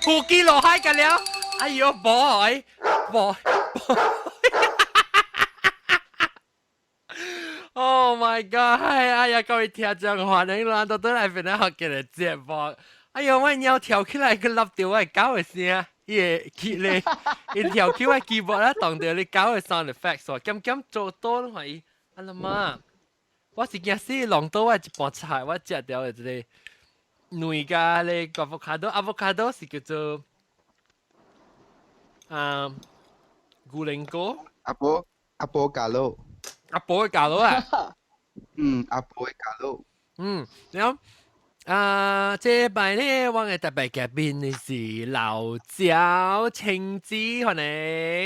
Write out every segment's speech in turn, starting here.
呼機落海㗎了，哎呦，boy boy。Oh my god！哎呀，各位聽眾歡迎咱到倒來變來學嘅節目。哎呦，我鳥跳起來去笠到我狗的聲，伊會起咧，伊跳起我鍵盤咧，當著你狗的 sound effect，所減減做多攏看伊。阿媽，我是驚死弄到我一盤菜，我食掉的這個卵加咧個 avocado，avocado 是叫做啊牛靈果。阿婆阿婆加魯。阿婆嘅教到啊！嗯，阿婆嘅教到。嗯，然後啊，這擺咧，我嘅特別嘉賓是老趙青子，歡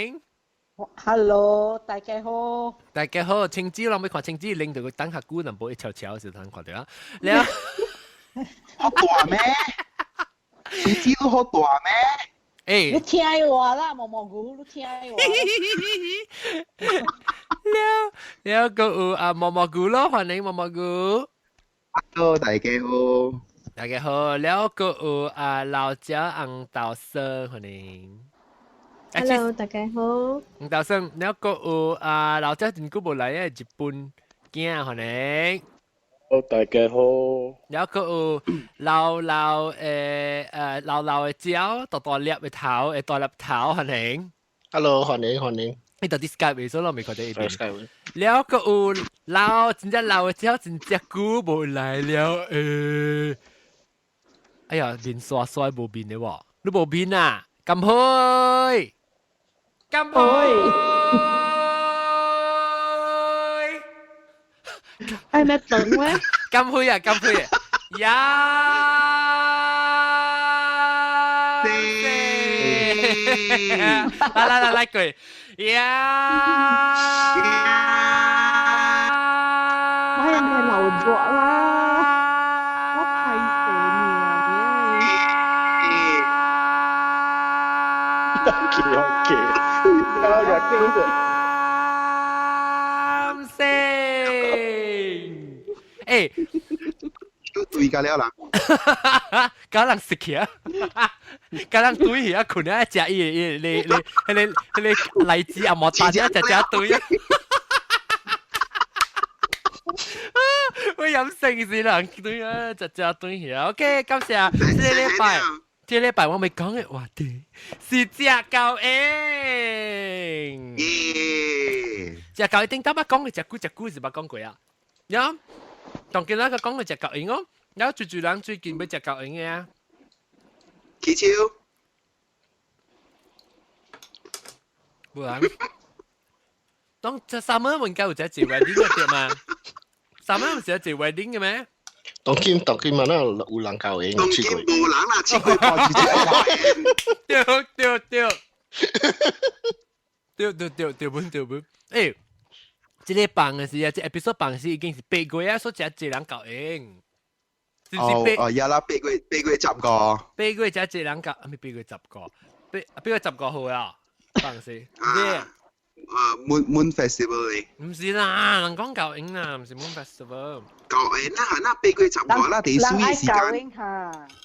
迎。 Hello，大家好。大家好，青子，我未看青子，拎到佢等下久，能無一悄悄就通看到啊。了，好大咩？青子都好大咩？欸，你聽話啦，毛毛菇，你聽話。了了，閣有啊毛毛菇咯，歡迎毛毛菇。 Hello，大家好。大家好，了閣有啊老趙紅豆杉，歡迎。 Hello，大家好。紅豆杉，了閣有啊老趙真久無來啊日本囝，歡迎。好，大家好。了閣有老老誒老老的鳥，大大粒的頭，會大粒頭，歡迎。 Hello，歡迎歡迎。你到底 Skype 未？所以我未看到伊邊。了閣有老真正老的鳥，真正久無來了誒。哎呀，面刷刷無面的喎，你無面啊？乾杯！乾杯！哎，咩等咩？乾杯啊！乾杯啊！呀！來來來來，過呀！我係咪流咗啦？我睇死你啊！ OK OK，有聽過。三四，欸，都對㗎了啦。搞人食起啊！搞人對起啊，困啊，食伊伊你你迄個迄個荔枝啊，毛蛋啊，食食對啊！我飲成是人對啊，食食對起啊。OK，感謝。這個禮拜，這個禮拜我未講的話題是食狗閒。耶！食狗閒頂頭捌講過，食久食久是捌講過啊。呀，當今咱個講過食狗閒哦，然後最最人最近欲食狗閒的啊。起手。無人。當這三蚊應該有一個 wedding 的對嗎？三蚊唔是一個 wedding 嘅咩？當今當今嘛，那有人交閒，當今無人啦，七月半是一個對對對，對對對對本對本。欸，這個放的是啊，這 episode 放的是已經是8月啊，所以真濟人交閒。哦哦，呀啦，8月15。 8月真濟人交，啊咪8月10，8月15號啊，放是。啊，Moon Festival 咧。唔是啦，人講交閒啦，唔是 Moon Festival。交閒啦，那8月15啦，第水時間。人愛交閒哈，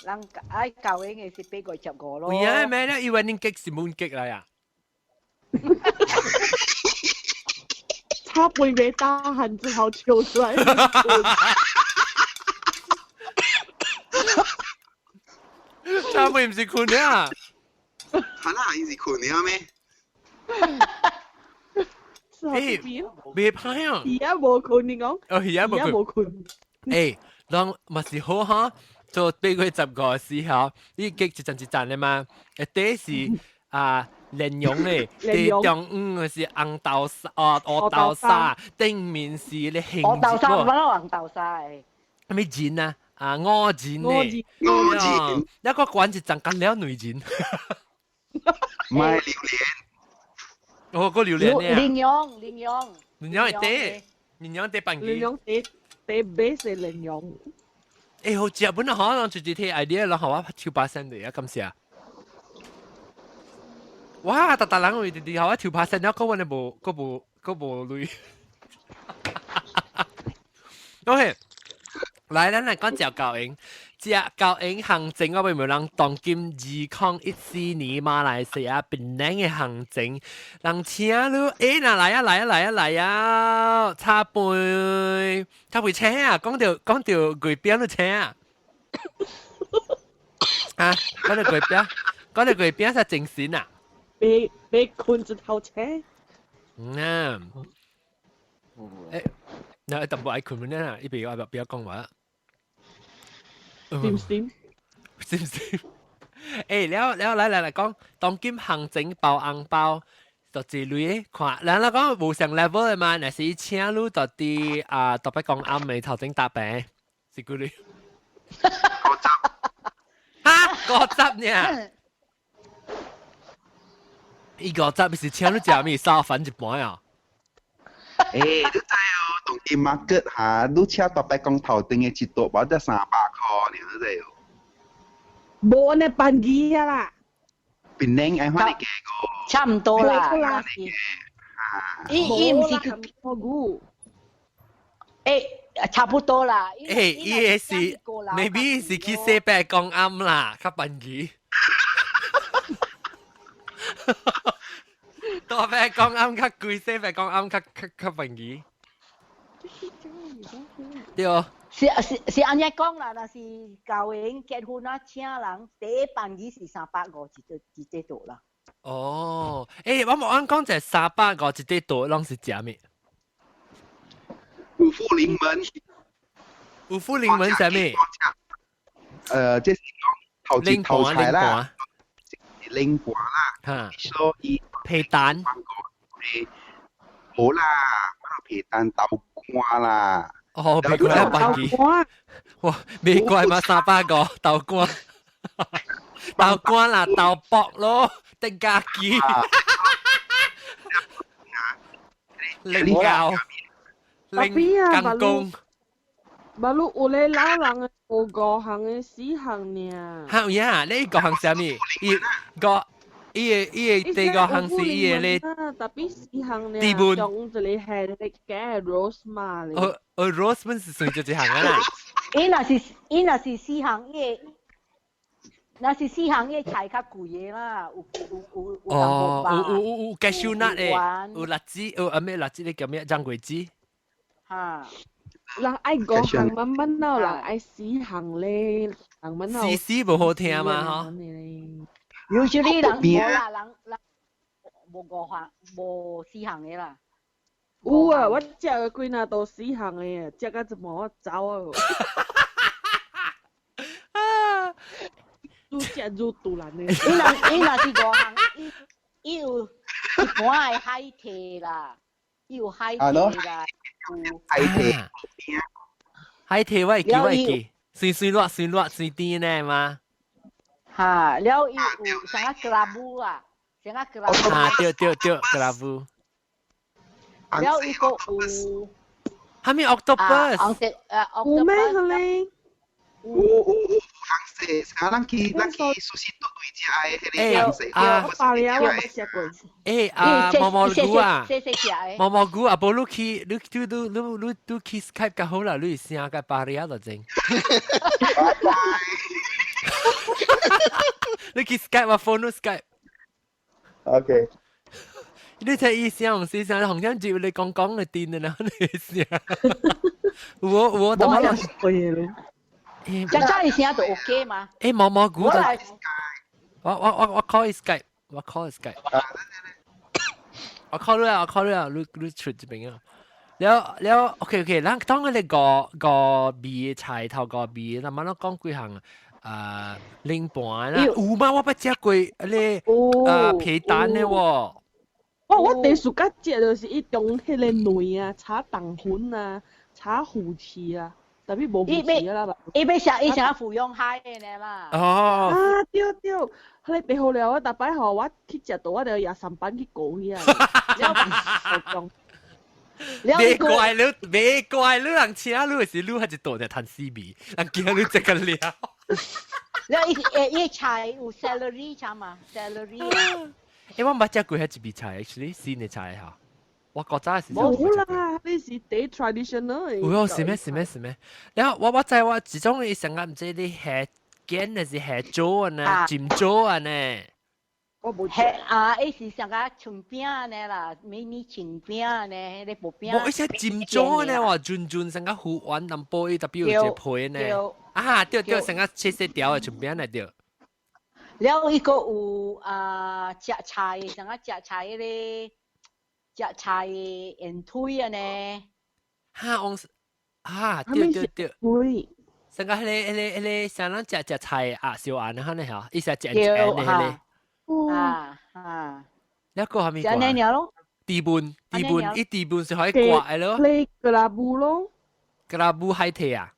人愛交閒的是8月15咯。有影咩咧？以為恁激是 Moon 激來啊？差杯沒大汗，只好抽出來。差杯唔是困啊？係啦，伊是困了咩？欸，袂歹啊！而家無困，你講？哦，而家無困。欸，人嘛是好哈，做8月15時候，你激一陣一陣的嘛，一底是啊蓮蓉咧，底中午是紅豆沙，哦，烏豆沙，頂面是咧杏烏豆沙，我攞紅豆沙的。啥物仁啊？啊，五仁咧，五仁，一個管一陣干了兩仁。唔係榴蓮。哦，個榴蓮呢？蓮蓉，蓮蓉。蓮蓉係底，蓮蓉底飯蓮蓉底底 base 係蓮蓉。欸，好食本來可能直接睇 idea，然後我抽把聲的啊，感謝。哇！逐逐人會直直我抽把聲，了，個阮的無，個無，個無鐳。OK，來，咱來講食狗閒。食交應行情，我袂人當今2014年馬來西亞檳城的行情，人請你，若來啊來啊來啊來啊，茶杯，茶杯請啊，講到月餅都請啊，啊，講到月餅，講到月餅才精神啊，別困一頭車。嗯，那淡薄愛困呢，伊邊我不要講話。閃閃？閃閃？了了來來來講，當今行情包紅包，就一類看，人來講無上 level 的嘛，若是請你到佇啊，特別講暗暝頭前搭平，是幾鐳？ 50。哈，50呢？伊50是請你食物燒飯一盤啊？你知哦，當今 market 嚇，你請大伯公頭頂的一桌包才300塊，你知哦？無呢便宜啊啦。檳城愛看你價個。差唔多啦。伊毋是我估。差不多啦。伊的是 maybe 是去四百公暗啦，較便宜。大伯公暗較貴，細伯公暗較便宜。對哦。是按呢講啦，若是舊年結婚啊，請人第一便宜是350一個一個桌啦。哦，我無按講就350一個桌，攏是食物？五福臨門。五福臨門啥物？這是講頭一頭菜啦，冷盤啦，所以皮蛋。好啦，皮蛋豆乾啦。哦，別怪便宜。哇，別怪嘛，300個豆乾，豆乾啦，豆卜咯，定家己。零教，零工工。馬路有咧老人的無五項的四項爾。嚇呀！你五項啥物？伊個伊個伊個第五項是伊個咧。 Tapi 四項爾。地盤。中一個係咧加 rose 嘛咧。哦哦，rose 本是算就一項啊啦。伊若是四項，伊個若是四項，伊菜較貴的啦，有有。哦，有 cashew nut 的，有栗子，有啊咩栗子？你叫咩？張桂子。哈。人愛五項慢慢鬧，人愛四項咧，人慢鬧。四四無好聽嘛，嗬。 Usually 人無啦，人無五項，無四項的啦。有啊，我食個幾若都四項的，食到一半我走啊。啊！愈食愈突然的。伊若是五項，伊有一般的海提啦，伊有海提啦。海提，海提我會記，我會記，酸酸辣酸辣酸甜呢嘛。哈，了伊有啥個 kerabu 啊，啥個 kerabu。啊，對對對，kerabu。了伊個有，蝦米 octopus？紅色有咩咧？有紅色，啊，咱去壽司桌對食的彼个紅色。啊，巴厘我捌食過。啊，毛毛菇啊，毛毛菇啊，無你去，你你你你你你去 Skype 較好啦，你聲個巴厘就正。你去 Skype 我 phone Skype。 OK。你睇伊聲唔是聲，紅聲接你講講嘅電啦，你聲。我怎麼了？只只伊聲就 OK 嘛？毛毛菇就我 call Skype，我 call Skype。我 call 你啊，我 call 你啊，你出這邊啊。了了，OK OK，咱當你個個味菜頭個味，那麼咱講幾項啊，冷盤啦，有嗎？我捌食過咧，皮蛋的喎。我第暑假食就是伊中彼个卵啊，炒糖粉啊，炒腐翅啊。Tapi 無腐翅啦。伊欲食伊食芙蓉蟹的呢啦。哦。啊對對，彼个白好了，我逐擺吼，我去食到我就攑三板去過去啊。別怪你，別怪你人請你是你還是多隻趁死味，人驚你食個了。了伊伊菜有 celery 菜嘛？celery。我捌食過彼一味菜，actually 新的菜哈。我古早時冇啦，你是第 traditional 有哦，是咩？是咩？是咩？然後我知我始終伊成日毋知你下煎還是下煮啊呢？浸煮啊呢？我無係啊，伊是上個松餅呢啦，迷你松餅呢，彼个薄餅。無，伊是浸煮呢，哇，潤潤成個糊丸淡薄，伊特別有一個皮呢。啊，對對，成個切細條的松餅來對。了，伊個有啊，食菜，成個食菜彼个食菜的煙腿啊呢。哈，往啊，對對對。對。成個彼個彼個彼個，像咱食食菜啊，燒餡啊，呢嚇，伊是食食餡的彼个。啊啊！你個係咪？就按呢咯。地盤地盤，伊地盤是可以刮的咯。你格拉布咯。格拉布海提啊？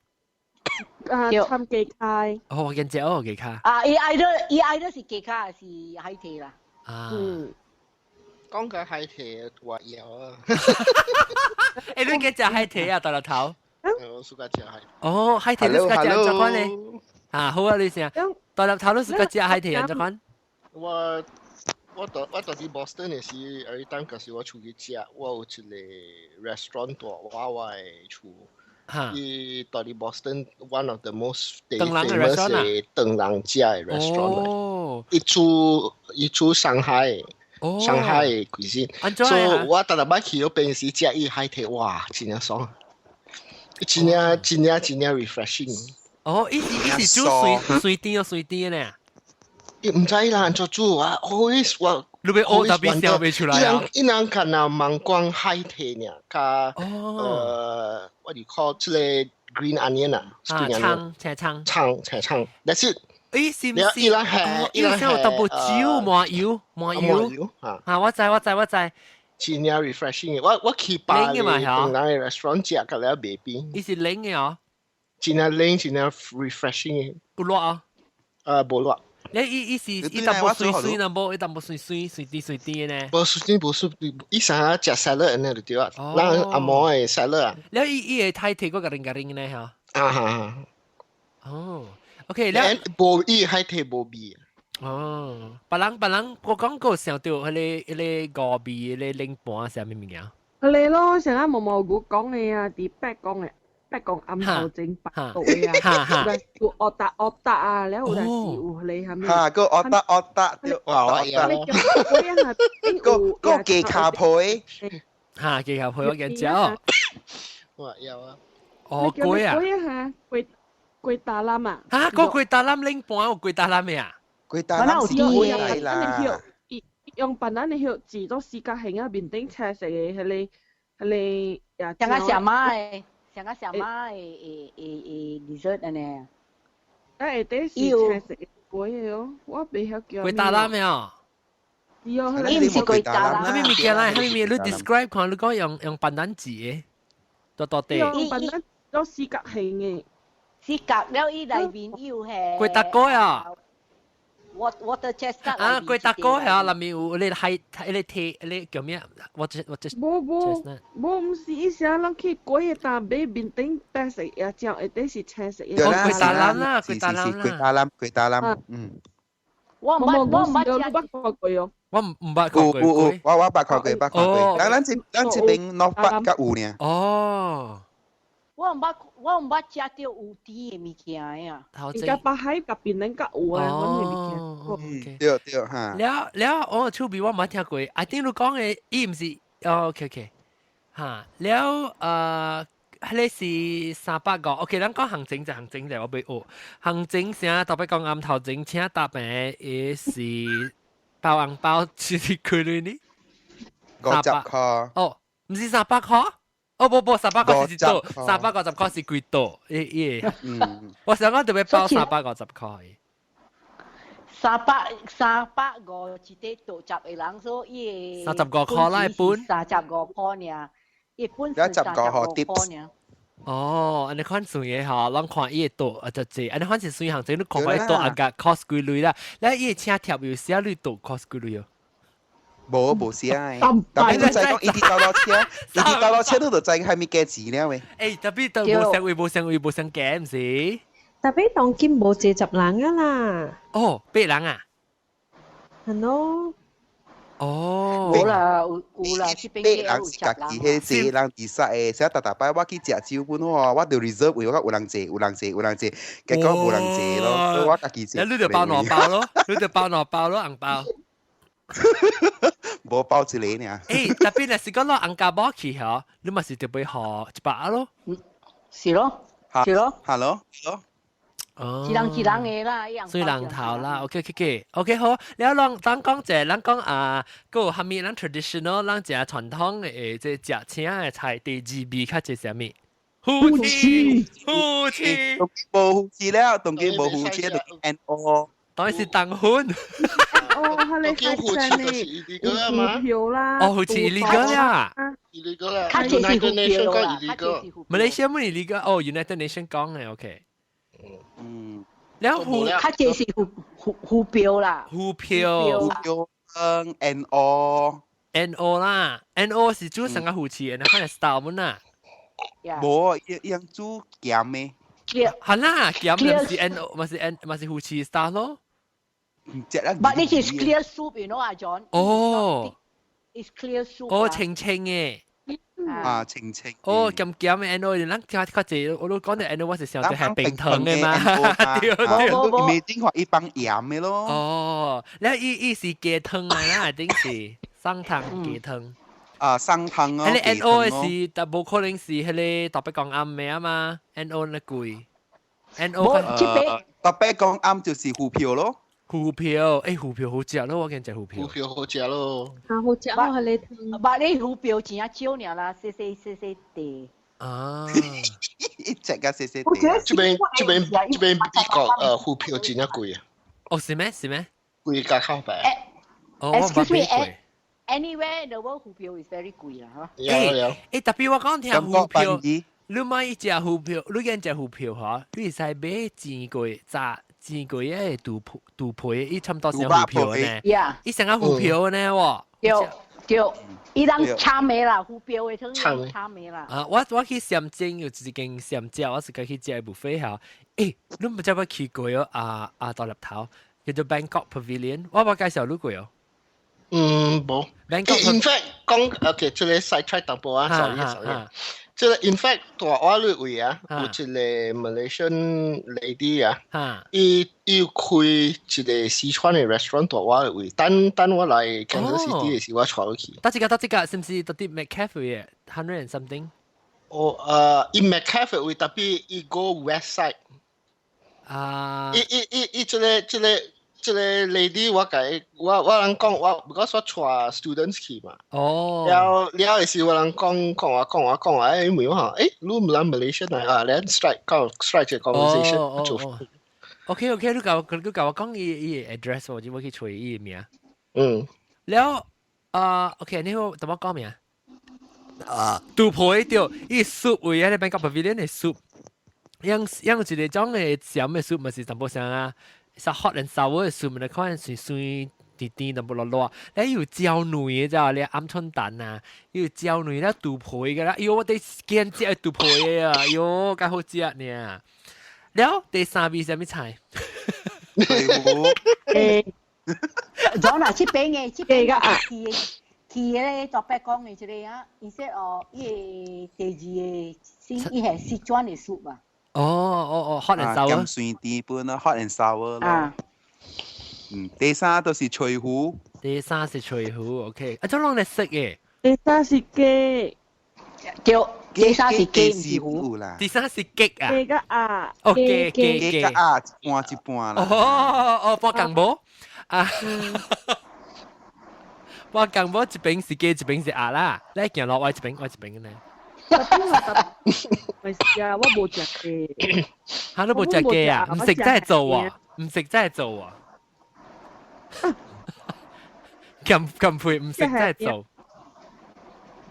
啊，參雞卡。哦，我見只哦，雞卡。啊，伊愛的伊愛的是雞卡，還是海提啦？啊。嗯。講緊海提，我要啊。欸，你計食海提啊，大粒頭？我暑假食海。哦，海提你暑假食怎款咧？啊，好啊，你先。大粒頭你暑假食海提啊，怎款？我我到我到佇 Boston 的時，every time 可是我出去食，我有一個 restaurant 蹛我的厝。伊蹛佇 Boston one of the most famous 的唐人食的 restaurant。伊煮伊煮上海上海的 cuisine。所以我逐逐擺去彼邊時食伊海提，哇，真正爽！真正真正真正 refreshing。哦，伊是伊是煮水水甜哦，水甜呢？伊毋知啦，按怎煮啊？always 我你欲學特別想袂出來啊！伊人干焦盲講海提爾，佮what do you call 這个 green onion 啊？啊，蔥，青蔥，蔥，青蔥。That's it。誒，是毋是？伊人係伊人有淡薄酒麻油，麻油。啊，我知我知我知。真正 refreshing 我去巴黎唐人的 restaurant 食甲了袂變。伊是冷的哦。真正冷，真正 refreshing 的。有熱啊？無熱。你伊伊是伊淡薄水水呢，無伊淡薄水水水甜水甜呢。無水甜無水甜，伊啥食沙律按呢就對啊。咱紅毛的沙律啊。了伊伊會太提過個零個零呢嚇。啊哈。哦，OK，了無伊海提無味。哦，別人別人，我講過想著彼个彼个五味彼个冷盤啥物物件？彼个咯，上下毛毛菇講的啊，佇八公的。八公暗頭前白道的啊，有烏達烏達啊，了有陣時有彼個啥物？哈，個烏達烏達對，哇，我有。個個雞跤皮，哈，雞跤皮我見食哦。我有啊。哦，粿啊。粿啊，粿粿達攬啊。哈，個粿達攬冷盤有粿達攬的啊？粿達攬是粿來啦。用白蘭的葉煮做四角形啊，面頂青色的彼个彼个，像個小馬的。像個小馬的的的的 dessert 按呢。啊，下底是青色的粿的哦，我袂曉叫。粿達攬的哦。是哦，伊毋是粿達攬。啥物物件來？啥物物？你 describe 看，你講用白蘭煮的，大大塊。用白蘭做四角形的。四角了，伊內面有彼。粿達糕啊！ Water chestnut 啊，粿達糕係啊，內面有彼個海，彼個提，彼個叫咩？我這。無無無，毋是伊啥人去粿的單買面頂白色，也醬下底是青色的。哦，粿達攬啦，粿達攬啦。粿達攬，粿達攬，嗯。我毋捌，我毋捌食。你捌看過哦？我毋捌看過。有有，我捌看過，捌看過。但咱這邊 North Park 較有爾。哦。我毋捌食著有甜的物件啊。應該北海佮檳榔較有啊，阮的物件。對對哈。了了，我厝邊我毋捌聽過。啊，頂你講的，伊毋是，哦，OK OK，哈，了彼个是350，OK，咱講行情就行情就我欲學。行情啥特別講暗頭前請答的，伊是包紅包是幾鐳呢？ 50箍。哦，毋是300箍？哦無無，三百塊是一桌，350塊是幾桌？伊伊，我想講特別包350塊。350一塊桌十個人，所以 35塊啦，一本。35塊爾，一本是35塊爾。哦，按呢款算的吼，攏看伊的桌啊就濟，按呢款是算行情，你看看伊桌啊個 cost 幾鐳啦，你伊的請帖有寫你桌 cost 幾鐳哦？無無寫的，特別你知講伊佇倒落車，伊佇倒落車你就知啥物價錢了喂。欸，特別都無相位，無相位，無相價，毋是？特別當今無濟十人啊啦。哦，八人啊？係咯。哦，無啦，有有啦，這邊人是家己彼坐人自殺的，所以逐逐擺我去食酒本喎，我就 reserve 位，我講有人坐，有人坐，有人坐，結果無人坐咯，所以我家己坐。你就包兩包咯，你就包兩包咯，紅包。無包一個爾。欸，特別若是講攞紅家寶去嗬，你嘛是特別學一百咯。是咯，是咯。係咯，咯。哦，一人一人的啦，水人頭啦，OK OK OK 好，了咱咱講者，咱講啊，閣有蝦米咱 traditional，咱食傳統的這食請的菜，第二味較濟啥物？魚翅，魚翅，無魚翅了，當今無魚翅，就 N O，當然是冬粉。哦，係你叫魚翅就是 illegal 嘛？票啦。哦，魚翅 illegal 啦。 illegal 啦。較濟是 United Nation 講 illegal。馬來西亞冇 illegal，哦，United Nation 講嘅，OK。了魚，較濟是魚魚魚鰾啦。魚鰾。魚鰾 N O。 N O 啦，N O 是煮成個魚翅，然後係 style 們啦。無，伊伊樣煮鹹的。係啦，鹹唔是 N O，咪是 N，咪是魚翅 style 咯。 But this is clear soup, 阿 John。哦。 It's clear soup。哦，清清嘅。啊，清清。哦，咁鹹嘅 N O，咱較較濟，我都講到 N O，我是想到係冰糖嘅嘛。對對。未整話一放鹽的咯。哦，你伊伊是雞湯啊，啦，定是送湯雞湯。啊，送湯哦。彼個 N O 是，但無可能是彼個大伯公暗的啊嘛，N O 那貴。N O 大伯公暗就是魚鰾咯。魚鰾，欸，魚鰾好食咯，我見食魚鰾。魚鰾好食咯。啊，好食哦，彼個湯。把你魚鰾真正少爾啦，細細細細塊。啊，一隻個細細塊。這邊這邊這邊美國魚鰾真正貴啊。哦，是咩？是咩？貴價較平。哦，我 Excuse me, anywhere in the world 魚鰾 is very 貴啦，嚇。有有。欸，特別我講聽魚鰾，你買一隻魚鰾，你見隻魚鰾嚇，你會使買煎過、炸煎過的肚皮肚皮，伊差不多像魚鰾呢。伊成個魚鰾呢喎。對對，伊人參的啦，魚鰾的湯參的啦。啊，我我去暹證有一間暹食，我是過去食 buffet 嚇。欸，你毋知我去過哦？啊啊，大粒頭叫做 Bangkok Pavilion，我無介紹你過哦。嗯，無。 Bangkok In fact，講 OK，這個 side track 淡薄啊，sorry sorry。這個 in fact 大我裏位啊，有一個 Malaysian lady 啊，伊伊有開一個四川的 restaurant 大我裏位，等等我來 Kansas City 的時，我帶你去。佗一個佗一個，是毋是佇佇 McCafe 的 hundred and something？哦，伊 McCafe 位 tapi 伊 go west side。啊！伊伊伊伊這個這個這個 lady 我共伊我我人講我，because 我帶 students 去嘛。哦。了了的時我人講講話講話講話，欸，問我嚇，欸，你毋人 Malaysia 來啊？then strike 講 strike 個 conversation 做。 OK OK，你共你共我講伊伊 address，我就會去揣伊名。嗯。了啊，OK，你好，怎麼講名？啊，肚皮對，伊 soup 位啊，你 Bangkok Pavilion 的 soup，樣樣一個種的鹹的 soup 嘛是淡薄啥啊？是 hot and sour 的 soup，你看酸酸甜甜淡薄辣辣，你有椒卵的咋？你鵪鶉蛋啊，有椒卵咧肚皮嘅啦，喲，我哋見食肚皮的啊，喲，較好食呢。了，第三味啥物菜？誒，咗啦，這邊的這邊的去的去的大伯講的這個啊，伊說哦，伊個第二個是伊係四川的 soup 啊。哦哦哦，hot and sour。鹹酸甜本咯，hot and sour 咯。啊。嗯，第三就是脆魚。第三是脆魚，OK。啊，這攏會識嘅。第三是雞。對，第三是雞，毋是魚啦。第三是雞啊。雞個鴨。哦，雞雞雞個鴨一半一半啦。哦哦，半公無啊。半公無一邊是雞，一邊是鴨啦。你行落我一邊，我一邊呢。咪是啊，我無食雞。嚇，你無食雞啊？毋食真係做啊？毋食真係做啊？咁咁配毋食真係做。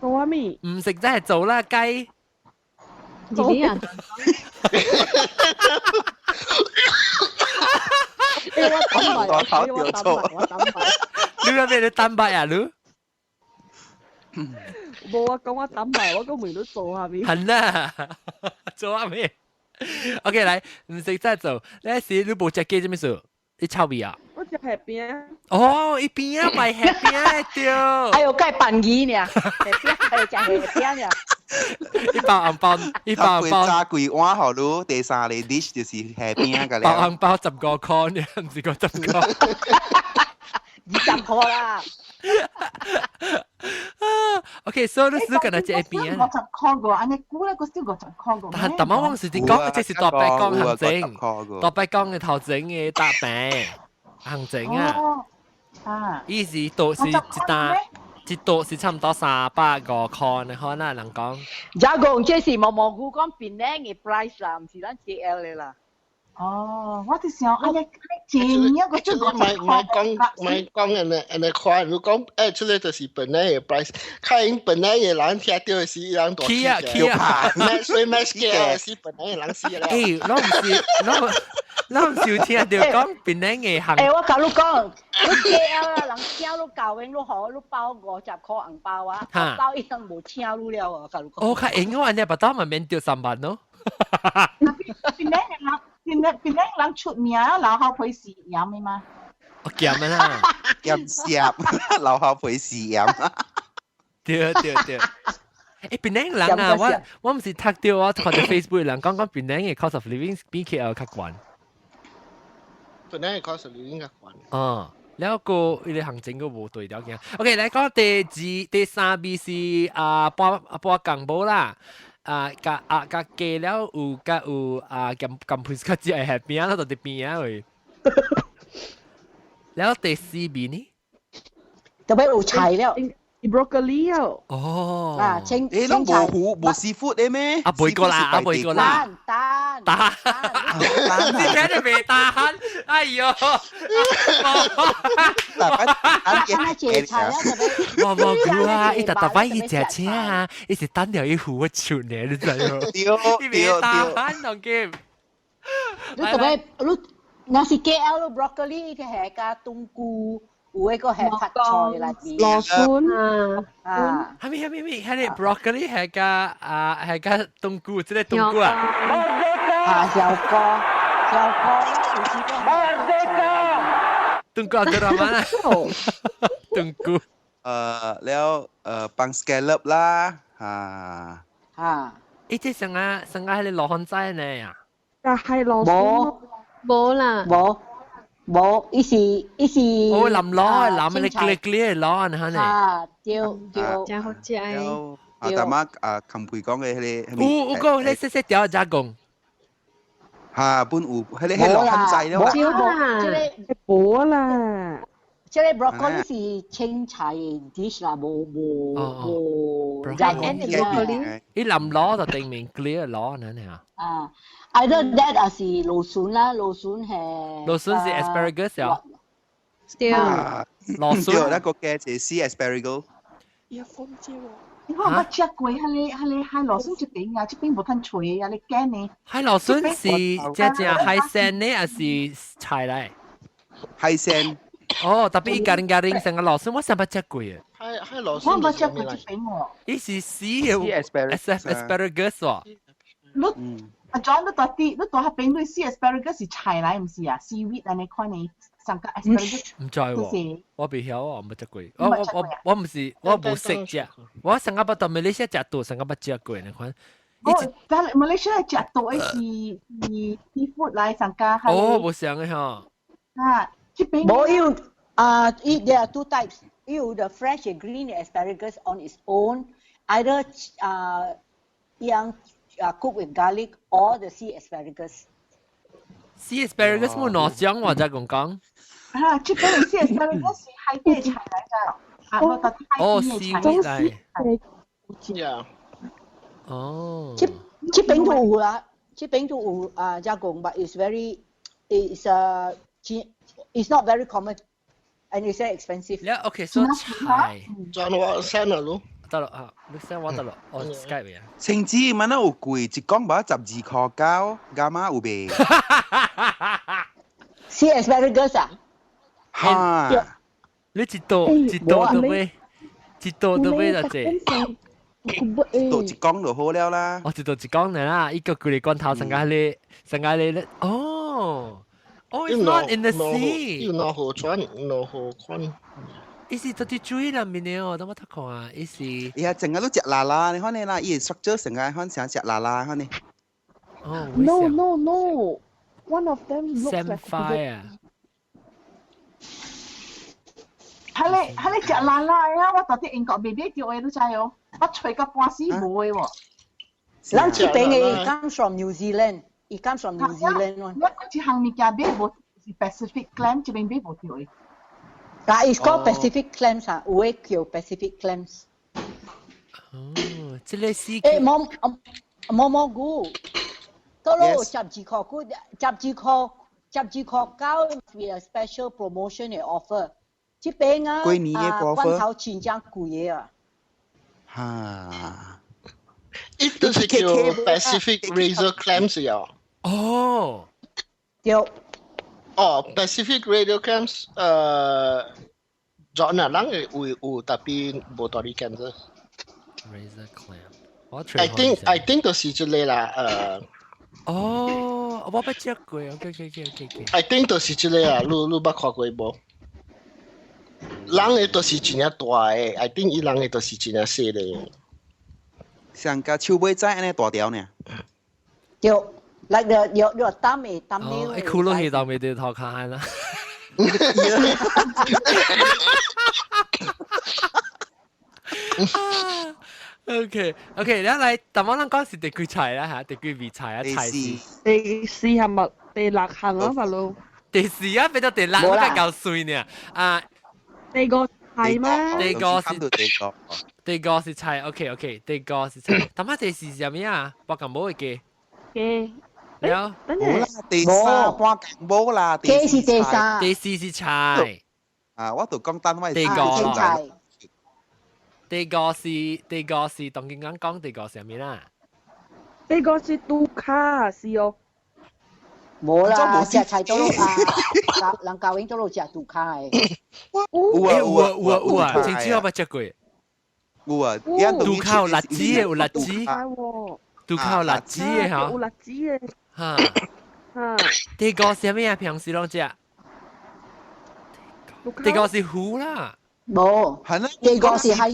做啥物？毋食真係做啦雞。弟弟啊！我等埋，我等埋，我等埋。你有咩你蛋白啊？你？無啊，講我等埋，我個門都做下面。係啦，做下咩？OK，來，毋食再做。你是你無食雞啥物事？你臭味啊？我食蝦餅。哦，伊邊啊賣蝦餅對。哎呦，該扮魚呢，蝦餅係食蝦餅呢。一包紅包，一包紅包，炸幾碗予你，第三個 dish 就是蝦餅個包紅包15塊呢，毋是50塊。 20塊啦。 OK，所以你是敢若食蝦餅。50塊個，按呢久咧，閣少50塊個。但但我是佇講，這是大伯講行情，大伯講的頭前的搭餅行情啊。啊。伊是都是一單，一桌是差毋多350塊呢，可能人講。只講這是毛毛菇講檳城的 price 啦，毋是咱 KL 的啦。哦，我就想，按呢錢一個就買買講買講按呢按呢看，如講這個就是檳城的 price，較𪜶檳城的人聽著的是伊人大起啊起啊，match 所以 match 嘅是檳城的人死啦。欸，我毋是，我我毋是有聽著講檳城的行。欸，我共你講，你 KL 啦，人請你教員，你予你包50塊紅包啊，包伊人無請你了啊，共你講。哦，較閒我按呢，腹肚嘛免著3萬咯。檳城的人。檳城檳城人出名老好皮是鹽的嗎？哦，鹹的啦，鹹澀，老好皮是鹽。對對對。欸，檳城人啊，我我毋是讀著我看著 Facebook 人講講檳城的 cost of living 比 KL 較懸。檳城的 cost of living 較懸。哦，了個伊個行情閣無對了嘅。OK，來講第二、第三味是啊半半港無啦。啊，佮啊佮加了有佮有啊，鹹鹹配較食的蝦餅，咱就佇邊仔位。了第四味呢？特別有菜了。 broccoli 哦。哦。啊，青欸，攏無糊無 seafood 的咩？啊，袂過啦，啊，袂過啦。蛋蛋蛋，你聽著袂打鼾？哎喲！啊，這菜啊，特別。無無久啊，伊逐逐擺伊食車啊，伊是等著伊付我出呢，你知無？對伊袂打鼾當今。你特別你，若是 KL broccoli 係加冬菇。有一個係發菜來邊，蘆筍啊，係咪係咪係咪？係個 broccoli 係加啊係加冬菇，這個冬菇啊，啊，小哥，小哥，有時個冬菇啊，得啦嘛，冬菇，了放 scallop 啦，嚇嚇，伊這上啊上啊係羅漢仔呢呀？但係蘆筍，無啦，無。無，伊是伊是。哦，淋螺，淋你 clear clear 螺啊，嚇呢？啊，對對。真好食。啊，大媽啊，琴佩講的彼個。有有個彼個細細條加工。嚇，本有彼個彼個羅漢仔了啦。無，這個無啦。這個 broccoli 是青菜 dish 啦，無無無加工的。伊淋螺就頂面 clear 螺，呢呢啊。Either that 還是蘆筍啦，蘆筍係。蘆筍是 asparagus 啊。對。蘆筍。對，那個加一絲 asparagus。有風啫喎。我捌食過，彼個彼個海蘆筍這邊啊，這邊無通揣啊，你揀呢？海蘆筍是正正海鮮呢，還是菜來？海鮮。哦，特別伊家己家己成個蘆筍，我上捌食過啊。海海蘆筍。我捌食過這邊喎。伊是死的 asparagus 喎。你阿 John，你蹛佇你蹛彼邊，你 sea asparagus 是菜來，毋是啊？seaweed 按呢款的，上個 asparagus。毋知喎，我袂曉啊，我毋食過。我我我我毋是，我無識食。我上個捌到馬來西亞食到，上個捌食過呢款。哦，但馬來西亞食到的是是 seafood 來上加。哦，無相的吼。啊，這邊。無有啊，伊 there are two types. 有 the fresh and green asparagus on its own, either 啊，樣。cook with garlic or the sea asparagus. Sea asparagus 冇兩種喎，再講講。啊，這邊的 sea asparagus 是海底菜來的，啊，我到哦，seaweed 來。 Yeah. 哦。這這邊都有啦，這邊都有啊，加工，but it's not very common and it's very expensive. Yeah, okay, so 菜。轉我 send 了咯。得咯啊，你 send 我得咯，我 Skype 啊。青子問啊有貴，一講無12塊9，加碼有未？ Sea asparagus 啊？哈！你一道一道都買，一道都買就這。一道一講就好了啦。我一道一講啦，一個規個罐頭上個你，上個你，哦，哦，it's not in the sea。有兩河轉，兩河款。伊是佇水內面的哦，等我睇看啊，伊是。伊係成個都食啦啦，你看你啦，伊 structure 成個看成食啦啦，看你。哦 No no no, one of them looks like Samphire。係你係你食啦啦呀！我到底英國未買到的，你知哦？我揣到半死無的喎。咱這邊的 comes from New Zealand，伊 comes from New Zealand one。我這項物件買無是 Pacific clam，這邊買無到的。啊，it's called Pacific clams 啊，有的叫 Pacific clams。哦，這個是。誒，毛毛毛菇，到了12箍，菇12箍，12箍9 be a special promotion 的 offer。這邊啊，過年的啊，罐頭真正貴的啊。哈。伊就是叫 Pacific Razor clams 呀。哦。對。哦，Pacific Razor clams，咗那人會有特別無道理 cancer。 Razor clam。 I think 就是這個啦，哦，我捌食過，OK。 I think 就是這個啊，你捌看過無？人的都是真正大的，I think 伊人的都是真正細的。上個手尾仔按呢大條呢？對，like the 有有擔的擔的。哦，一哭落去當未對頭卡啦。OK，你來，但我咱講是第幾菜啦嚇？第幾味菜啊？菜是第四係咪第六項啊？嘛咯。第四啊，變到第六，我較夠水呢。啊，第五係咩？第五是第五，第五是菜。OK，第五是菜。但係第四是啥物啊？我咁冇會記。記。了。冇啦，第三半更冇啦。第四第三。第四是菜。啊，我就講單位。第五菜。第五是當今講講第五是啥物啦？第五是杜卡是哦。無啦，食菜都啊，人教永都落食杜卡的。有啊有啊有啊有啊，真正我捌食過。有啊，杜卡有辣子的，有辣子。杜卡有辣子的吼。有辣子的。哈。哈。第五是啥物啊？平時攏食。第五是魚啦。無。第五是海。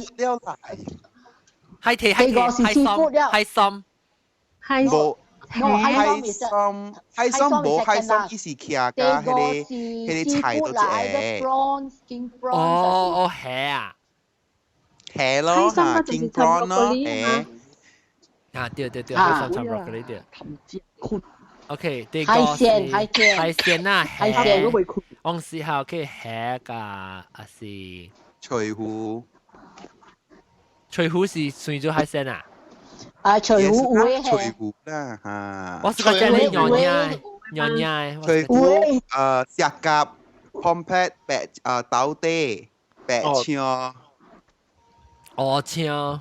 海提海提海參海參。海無。海參海參無海參，伊是徛甲彼個菜都一個。哦哦，蝦啊，蝦咯，嚇，king prawn 咯，蝦。啊對對對，海參炒 broccoli 對。OK，第海鮮海鮮海鮮啊，海鮮。往時候去蝦甲還是翠湖？翠湖是算做海鮮啊？啊，翠湖有的翠湖啦嚇。我是講這裡娘娘娘娘。翠湖石蛤、pomfret 白豆丁、白青。烏青。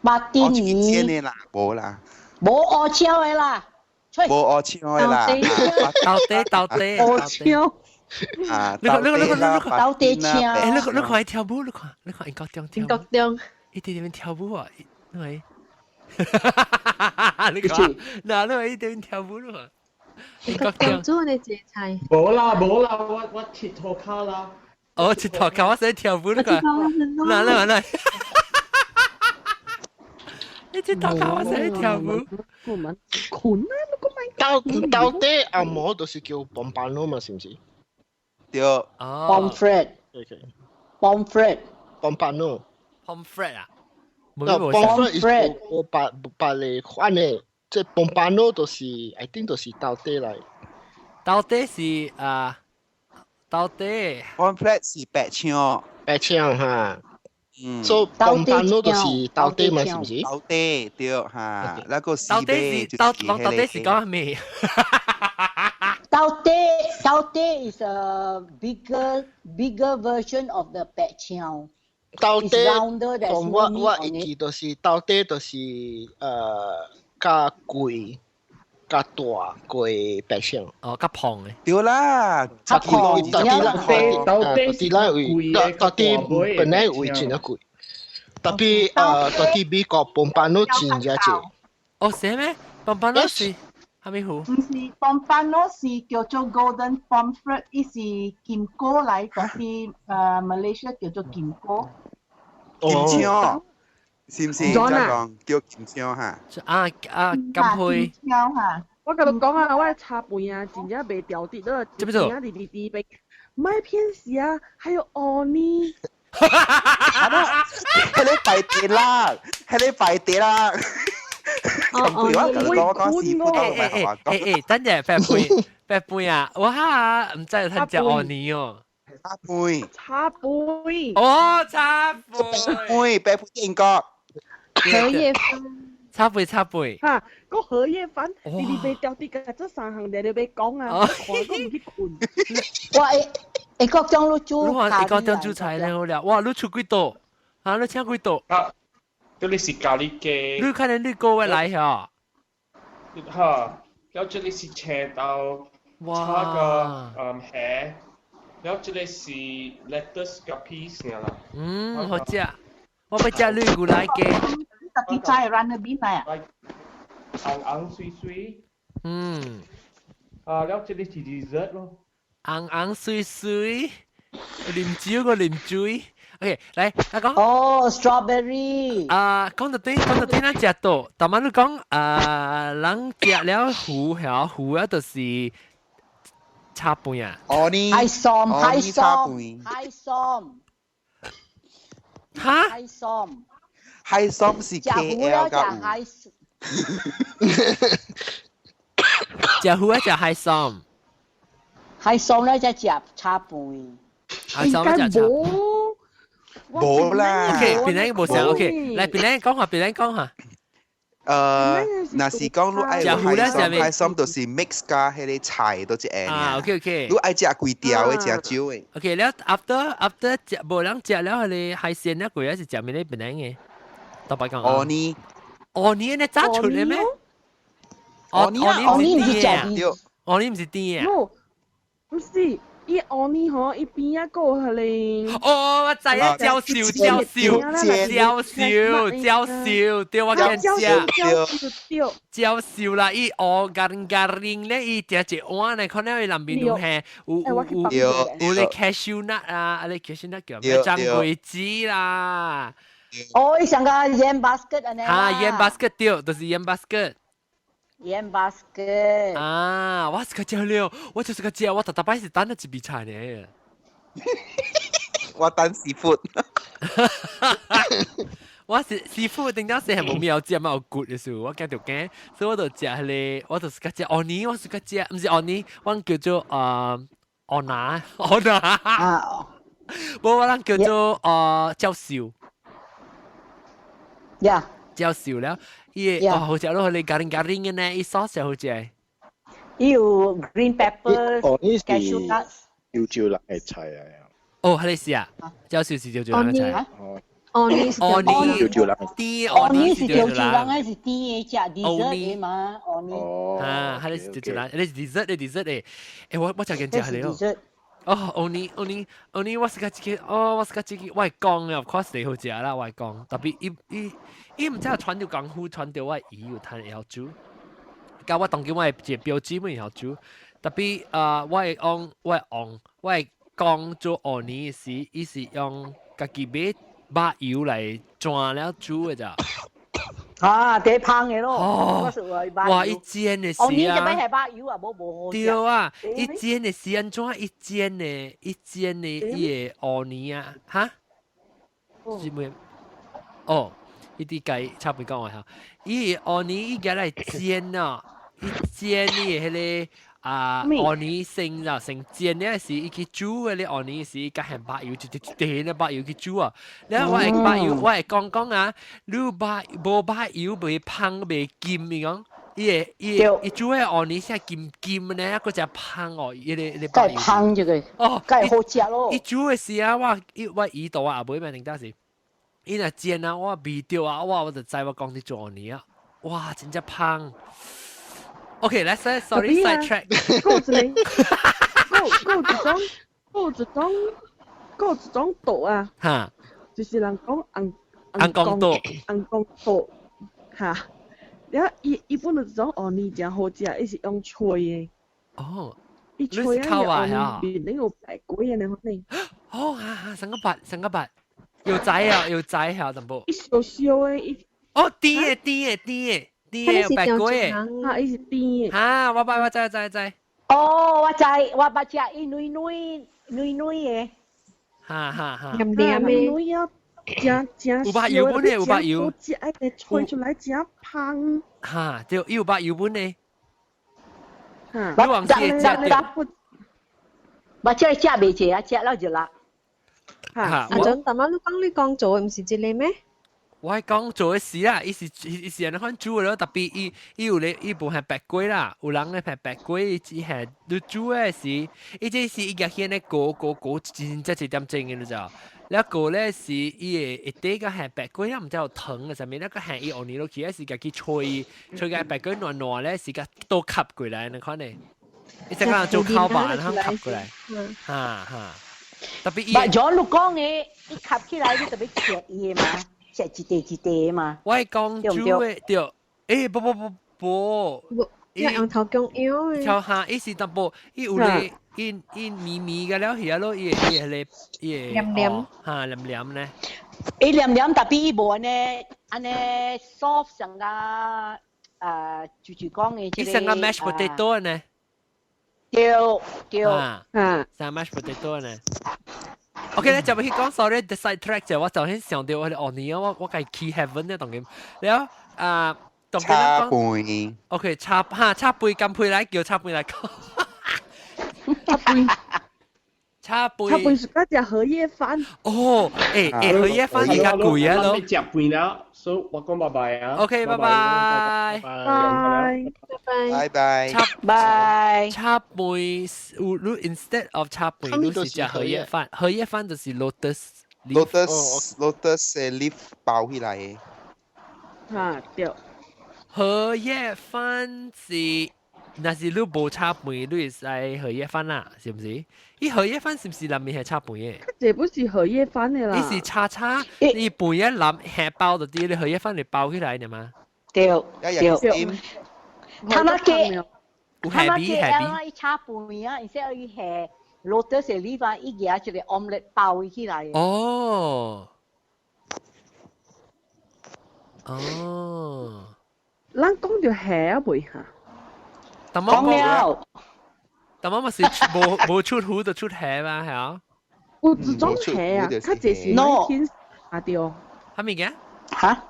馬丁魚。煎的啦，無啦。無烏青的啦。無烏青的啦。豆丁豆丁。烏青。啊！你看你看你看你看豆丁青。欸，你看你看伊跳舞，你看你看英國中跳。英國中。伊佇裡面跳舞啊！你看。你看，嗱，你看伊佇面跳舞咯。英國中做你這菜。無啦無啦，我佚佗卡啦。哦，佚佗卡，我先跳舞你看。嗱嗱嗱。你佚佗卡，我先跳舞。我們困啊！你個咪。到底阿毛就是叫 pompano 嘛，是唔是？對。哦。 Pomfret。 OK。 Pomfret。 Pompano。 Pomfret 啊？ No, pomfret is 無白白個款的，這 pompano 就是 I think 就是豆底來。豆底是啊，豆底。 Pomfret 是白青。白青哈。嗯。所以 pompano 就是豆底嘛，是唔是？豆底對哈，那個豆底是豆，豆底是講咩？豆底 is a bigger version of the 白青。豆底，我會記就是豆底就是較貴、較大過白青。哦，較胖的。對啦，較胖。豆底豆底底咱位豆底本來位真正貴，特別豆底美國 pompano 真正濟。哦，是咩？pompano 是蝦米糊？毋是 pompano 是叫做 golden pomfret，伊是金菇來，但是Malaysia 叫做金菇。金槍，是毋是？ John 再啊講叫金槍哈？啊啊，金配金槍哈。我甲你講啊，我的炒飯啊，真正袂掉滴咯，這麼做真正直直直被，莫騙死啊，還有芋泥。係你拜地啦，係你拜地啦。哦咁配我同你講，我講師傅都唔係學我講。等陣白飯白飯啊！我哈毋知有趁食芋泥哦。炒飯，炒飯。哦，炒飯。飯白飯英國。荷葉飯。炒飯炒飯。哈，個荷葉飯，直直袂掉滴個，這三項日你欲講啊，看我毋去睏。我會會國中你煮你看會國中煮菜咧好了，哇！你出幾道？啊，你請幾道？啊，這裡是咖喱雞。你可能你個月來嚇？哈，了這裡是青豆，炒個蝦，了這裡是 lettuce 加 peas 爾啦。嗯，好食。我欲食你牛奶雞。特別齋 runner bean 來啊。紅紅水水。嗯。啊，了這裡是 dessert 咯。紅紅水水，啉酒個啉水。OK，來，阿講。哦，strawberry。啊，講到對，講到對，咱食到，但係你講啊，人食了糊曉糊啊，就是炒飯啊。哦呢。海參，海參，海參。哈？海參。海參是 K L 甲海。食糊啊，食海參。海參咧，才食炒飯。海參食炒。無啦。 OK，邊個無想 OK，來邊個講下，邊個講下。若是講你愛海參，海參就是 mix 加彼个菜都一下啊，OK OK。你愛食幾條的，食少的。 OK，了 after after 食無人食了，彼个海鮮了，過來是食咩咧？邊個？特別講。芋泥。芋泥你早出的咩？芋泥芋泥毋是食芋泥毋是甜的。毋是。伊芋泥吼，伊邊仔閣有彼个。哦，我知啊，椒燒椒燒椒燒椒燒，對我見食。椒燒啦，伊芋 garing garing 咧，伊食一碗咧，可能伊內面有係有有有有咧 cashew nut 啊，啊咧 cashew nut 叫咩？張桂子啦。哦，伊上個 yam basket 按呢。啊，yam basket 對，就是 yam basket。 Yam basket。啊，我是個食了，我就是個食，我逐逐擺是等咗一味菜呢。我等 seafood。我是 seafood 頂當時係無咩食嘛，有骨的時候，我驚就驚，所以我就食彼个，我就是個食芋泥，我是個食，毋是芋泥，我叫做芋拿芋拿。啊。無我人叫做椒燒。呀。椒燒了，伊個哦好食咯，你 garing garing 的呢，伊 sauce 好食。伊有 green pepper、哦，呢是 cashew nuts。潮州人的菜啊。哦，係你是啊？椒燒是潮州人的菜。哦，芋泥是芋泥潮州人。甜芋泥是是潮州人，的是甜的食 dessert 的嘛，芋泥。哦。啊，係你是潮州人，你是 dessert 的 dessert 的。欸，我食見食係咯。哦，芋泥芋泥芋泥，我是個這個，哦，我是個這個，我會講的，of course 你好食啦，我會講。特別伊伊伊毋知傳到功夫，傳到我姨有趁會曉煮。佮我當今我的一個表姊妹會曉煮。特別啊，我會講，我會講，我會講做芋泥時，伊是用家己買肉油來轉了煮的咋。啊，第芳的咯。哦，哇！伊煎的時啊，芋泥這擺係肉油啊，無無好食。對啊，伊煎的時按怎？伊煎的，伊煎的伊个芋泥啊，哈？是咩？哦，伊佇家差不多講話哈。伊個芋泥伊舉來煎啊，伊煎伊个彼个啊芋泥先啦，先煎了時，伊去煮的咧芋泥時，佮芡肉油一滴一滴咧肉油去煮啊。了我會肉油，我會講講啊，你肉無肉油袂芳袂金伊講。伊會伊會伊煮的芋泥是金金呢，閣誠芳哦，伊个個閣會芳這個，哦，閣會好食咯。伊煮的時啊，我伊我姨肚我阿妹嘛，頂當時，伊若煎啊，我味著啊，我就知我講佇做芋泥啊，哇，真正芳。OK，let's say sorry side track。閣有一个，閣閣有一種，閣有一種，閣有一種肚啊，哈，就是人講紅紅公肚，紅公肚，哈。了伊伊本來就種芋泥誠好食，伊是用吹的。哦，伊吹啊，芋泥面頂有白果啊，你可能。哦，啊，成個白，成個白，有仔啊，有仔嚇，淡薄。伊燒燒的，伊。哦，甜的，甜的，甜的，甜的白果的。哈，伊是甜的。哈，我捌，我知，知，知。哦，我知，我捌食伊軟軟軟軟的。哈哈哈。黏黏的。軟啊，誠誠有捌油本的，有捌油。好食，愛吹出來誠芳。哈，對，伊有捌油本的。哈。你忘記食對。捌食食袂濟啊，食了就辣。哈。阿陣，大媽你講你講做的毋是這個咩？我講做的事啦，伊是伊是按呢款煮的咯，特別伊伊有咧，伊無係白粿啦，有人咧係白粿，伊只係你煮的時，伊這是伊夾起咧鍋鍋鍋真正一點鐘的，你知道？了鍋咧是伊會一底個係白粿，毋知有糖的啥物，那個係伊芋泥落去，是家己吹吹個白粿軟軟咧，是共倒吸過來，按呢款的，伊只個人做烤肉，然後吸過來，哈哈。特別伊。但係你講的，伊吸起來你特別切伊的嘛。食一塊一塊嘛。我講煮的對，欸不不不不，伊用頭姜腰的。跳下，伊是淡薄，伊有咧，伊伊綿綿個了，遐咯，伊會伊會伊會黏黏，哈黏黏呢。伊黏黏，特別伊無按呢按呢 soft 上個就是講的這個。伊像個 mashed potato 呢。對對。啊，像 mashed potato 呢。OK 咧，就欲去講，sorry，the side track 就我就先想到我哋哦，你我我計 key heaven 咧，當然了啊，當然茶杯。 OK，茶哈茶杯乾杯來叫茶杯來講。茶杯。茶杯。茶杯是佮食荷葉飯。哦，欸欸，荷葉飯比較貴啊咯。食飯啦，所以我講拜拜啊。 OK，拜拜。拜拜。拜拜。茶拜。茶杯有你 instead of 茶杯，你是食荷葉飯，荷葉飯就是 lotus。 lotus lotus 的 leaf 包起來的。哈對。荷葉飯是，若是你無炒飯，你會使荷葉飯啦，是毋是？伊荷葉飯是毋是內面係炒飯的？這不是荷葉飯的啦。伊是炒炒，伊飯一淋下包就啲，你荷葉飯嚟包起來的嘛？對對。他媽嘅，他媽嘅啊！伊炒飯啊，而且伊係 lotus leaf 啊，伊夾一個 omelette 包起來。哦。哦。咱講著蝦未哈？講了，但我咪是無無出虎就出蝦嘛，係啊？有這種蝦啊，較濟是 no 天啊對。啥物件？嚇？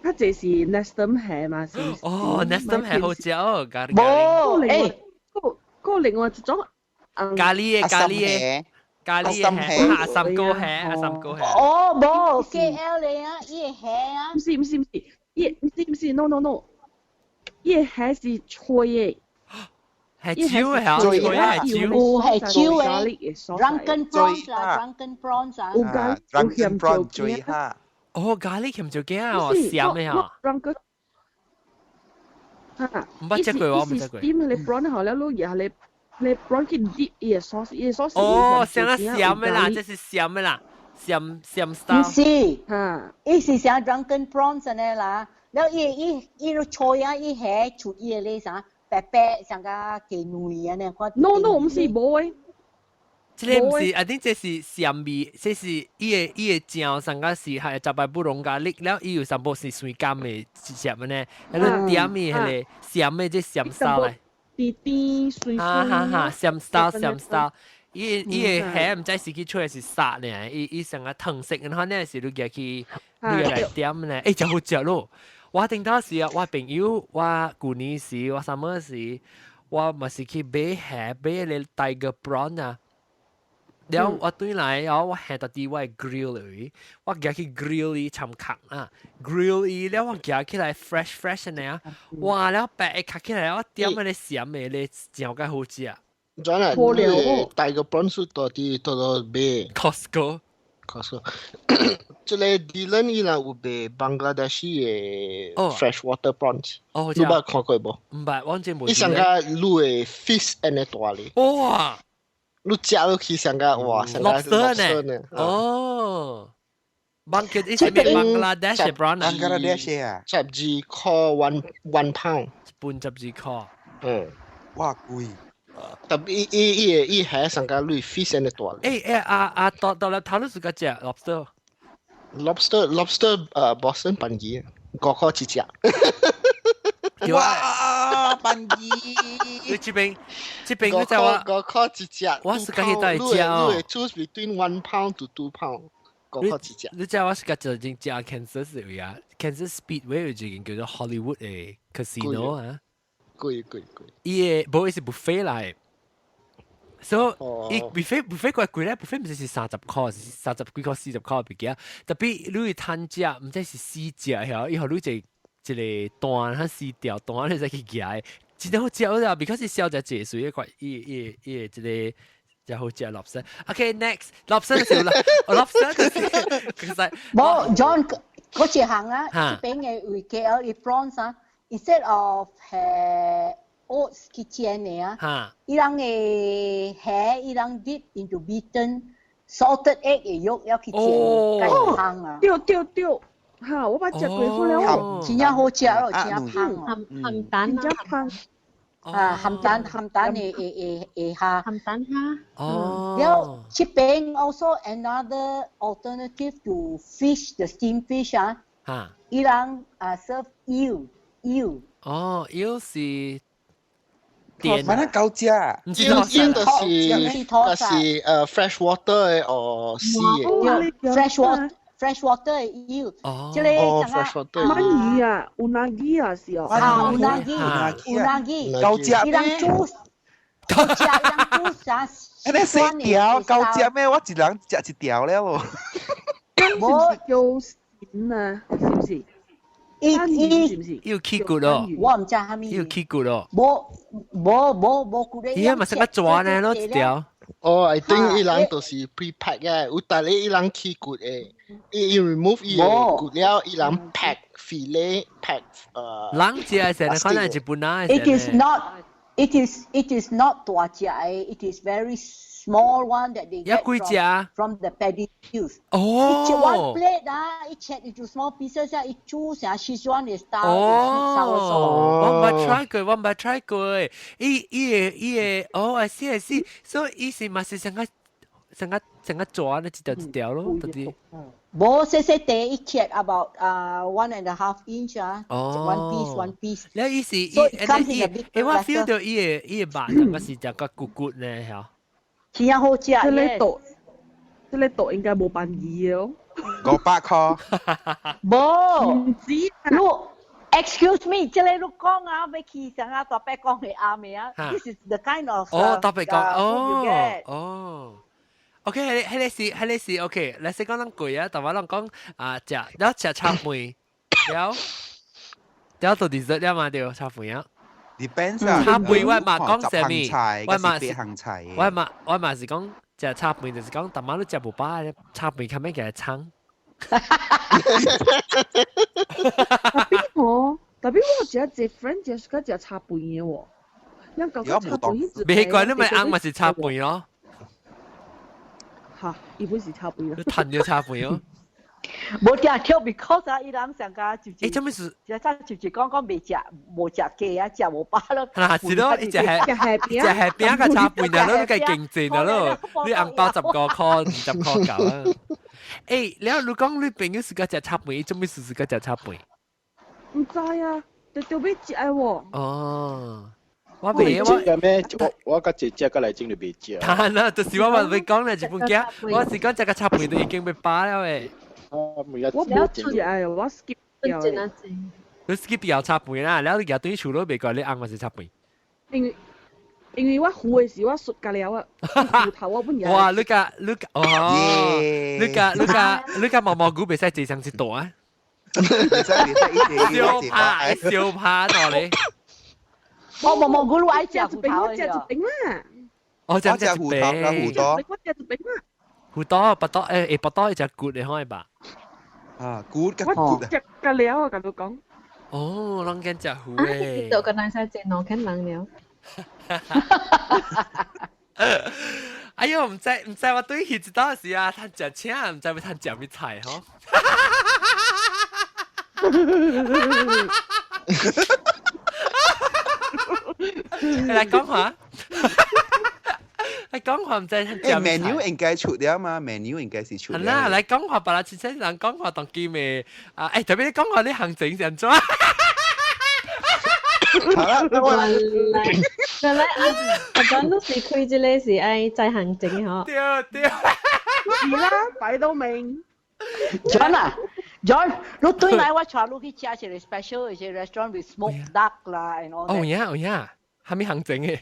較濟是 Nestum 蝦嘛，是毋是？哦，Nestum 蝦好食哦，咖喱。無，欸，個個另外一種咖喱的咖喱的咖喱的蝦，阿三哥蝦，阿三哥蝦。哦，無 KL 的啊，伊的蝦啊。毋是毋是毋是，伊毋是毋是，no no no，伊的蝦是脆的。係椒嘅嚇，脆嘅係椒。有係椒嘅，drunken prawns 啦，drunken prawns 啊。有咖有鹹椒醬。哦，咖喱鹹椒羹啊，鹹嘅嚇。 drunken 嚇，毋捌食過我，毋食過。點你 prawn 好了，你也你你 prawn 去 dip 伊的 sauce，伊的 sauce。哦，像啊鹹嘅啦，這是鹹嘅啦，鹹鹹 style。毋是，嚇，伊是像 drunken prawns 按呢啦，了伊伊伊個菜啊，伊蝦出伊個咧啥？白白像個雞卵按呢，看。 No no，毋是無的。這個毋是，啊，頂這是鹹味，這是伊的伊的醬，上個是係十擺不溶咖喱，了伊有淡薄是酸甘的食物呢，彼個點的彼個鹹的這鹹 style 來。甜甜酸酸。哈哈哈，鹹 style 鹹 style，伊伊的蝦毋知是去吹還是殺呢？伊伊成個糖色，然後呢是你夾去你來點呢？欸，誠好食咯！我頂當時啊，我朋友，我舊年時，我啥物時，我嘛是去買蝦，買個 tiger prawn 啊。了我轉來哦，我下到佇我 grill 裡，我夾去 grill 伊參殼啊，grill 伊了我夾起來 fresh fresh 呢啊，哇了白一殼起來，我點那個鹹的咧，真夠好食。真係，你 tiger prawn 是到佇佗佗買？Costco。 Costco。這個 Dylan 伊人有賣 Bangladeshi 的 freshwater prawns。哦，你捌看過無？毋捌，我真無。伊上個你的 fist 按呢大咧。哇！你食落去上個哇，上個 lobster 呢？哦， Bangladesh 係咩？Bangladesh 嘅 prawn 啊？Bangladesh 啊？12塊 one pound，半12塊。嗯，哇貴。特別伊伊伊係上個類 fish 的大。欸啊啊，到到嚟頭都是個隻 lobster。 Lobster Boston 便宜，5塊一隻。哇，便宜！你這邊這邊你就話 5塊一隻，我是個去帶食哦。你會 choose between 1 pound to 2 pound，5塊一隻。你知我是個就正食 Kansas 位啊，Kansas Speedway 有一間叫做 Hollywood 的 casino 啊。貴貴貴。伊個無伊是 buffet 來，所以伊 buffet 貴貴咧，buffet 毋是是30塊，是30幾塊40塊別記啊。特別你攤食，毋知是四隻曉，伊予你一一個單，較四條單，你才去夾。真好食啊！because 是小隻濟水，一塊伊伊伊這個真好食 lobster。OK，next，lobster 就是 lobster 就是其實。無 John 嗰一行啊，這邊的為 KL 的 prawns 啊，instead of 係 oats 去煎的啊，伊人的蝦伊人 dip into beaten salted egg 的肉要去煎，較香啊。對對對，嚇！我捌食過了，真正好食咯，真正香哦。鹹鹹蛋真香。啊，鹹蛋鹹蛋的的的的蝦。鹹蛋蝦。哦。然後這邊 also another alternative to fish, the steamed fish 啊。嚇。伊人啊 serve eel eel。哦，eel 是電。蠻夠食。 eel eel 就是 fresh water 的 or sea 的。fresh water fresh water 的 eel。哦。這個哦，fresh water。鰻魚啊，烏ナギ啊是哦。啊，烏ナギ，烏ナギ。夠食伊人煮，夠食，伊人煮啥？你四條夠食咩？我一人食一條了喎。無叫鱔啊，是唔是？伊伊是唔是？要起骨咯。我毋知蝦米。要起骨咯。無無無無骨咧。伊咪成個抓呢咯一條。哦，I think 伊人就是 pre-pack 嘅，有但係伊人起骨的，伊 remove 伊的骨了，伊人 pack fillet pack 人食成可能日本人。 It is not. It is not 大隻的，it is very small one that they get from the paddy fields. 哦。 One plate 啊，伊切 into small pieces 啊，伊煮成 Sichuan 的 style sour sauce。我冇 try 過，我冇 try 過。伊伊個伊個，哦，I see I see，所以伊是嘛是成個成個成個抓咧一條一條咯，到底。無細細地伊切 about 1.5 inch 啊，one piece one piece。你意思伊，伊，欸，我 feel 到伊個伊個肉，感覺是成個骨骨咧，嚇。真正好食。這個肚，這個肚應該無便宜哦。 500塊。無。毋止。你 excuse me，這個你講啊，欲去啥啊大伯公的暗暝啊？This is the kind of 哦，大伯公哦，哦。OK，彼個是彼個是 OK。你先講咱貴啊，但我攏講啊，食了食炒飯，了了到 dessert 了嘛對，炒飯啊。 Depends 啊。炒飯我嘛講啥物？我嘛是菜。我嘛是講食炒飯，就是講逐晚都食無飽，炒飯較免共伊撐。 特別吼，特別我食一個 friend 食是食炒飯的喎，人講炒飯。袂管你咪翁嘛是炒飯咯。嚇，伊本是炒飯咯。你趁著炒飯哦。無定跳，because 啊，伊人上家就欸，做咩事？就就是講講未食，無食雞啊，食無飽咯。嗱，是咯，伊食係食係餅佮炒飯啊，你計競爭啊咯，你紅包15塊、20塊夠啊。欸，了你講你朋友是個食炒飯，伊做咩事是個食炒飯？毋知啊，就就欲食的喎。哦。我未我咩？我我甲姐姐過來整就袂食。當啦，就是我嘛欲講咧，日本囝，我是講食個炒飯都已經欲飽了誒。我無食啊，我 skip 掉。你 skip 掉炒飯啦，了你舉轉厝都袂怪你翁嘛是炒飯。因為我糊的時我術甲了啊，芋頭我本哇！你甲你甲哦，你甲你甲你甲毛毛菇袂使坐上一桌啊！袂使袂使，燒拍燒拍喏咧。我毛毛菇你愛食芋頭，我食一餅啦。我食一餅，芋頭，我食一餅啦。芋頭、腹肚，欸，腹肚一隻骨的可以吧？啊，骨較骨啊！食甲了啊，共你講。哦，攏緊食芋的。就個難使食兩千人了。哎呦，毋知毋知我對去一道時啊，趁食請，毋知欲趁食啥菜吼。來講話，來講話毋知趁食啥菜。 menu 應該出了嘛？menu 應該是出了。係啦，來講話，別啦，凊彩人講話當機未啊？欸，特別你講話你行情是按怎？好啦，我來來阿阿講都是開這個是愛在行政嗬。對對，是啦，擺到明。 John 啊，John，你對來我帶你去食一個 special 一個 restaurant with smoked duck 啦，and all that。哦呀哦呀，啥物行情嘅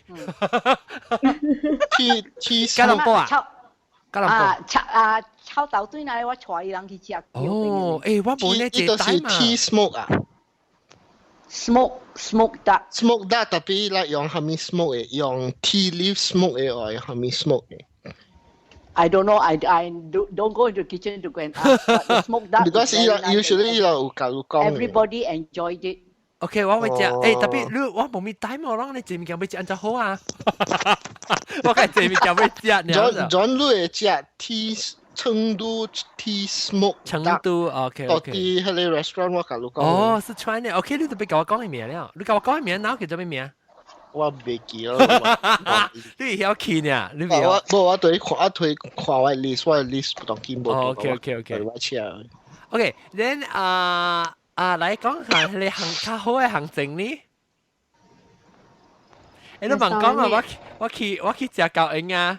？T T 吉隆坡啊，吉隆坡啊，炒啊炒豆對來我帶伊人去食。哦，欸，我無呢這帶嘛。 Tea smoke 啊。 Smoke duck。 Smoke duck 特別啦，用啥物 smoke 嘅，用 tea leaf smoke 嘅，或用啥物 smoke 嘅。 I don't know. I don't go into the kitchen to go and ask. But the smoked duck. Because usually 伊有教有講。 Everybody enjoyed it. OK，我會食。欸，特別你我無咪帶嘛，攏你這物件欲食按怎好啊？我計這物件欲食呢。 John John 你會食 tea 成都 tea smoke 成都 OK OK。到佇彼个 restaurant 我共你講。哦，四川的 OK，你特別共我講伊名了。你共我講伊名，哪叫做啥名？我袂記咯。你會曉去呢？你袂曉？無，我對看，我對看我 list，我 list 不當見無。 OK OK OK。我車。 OK，then 啊啊，來講下你行較好的行程呢？欸，你問講啊，我我去我去食狗英啊，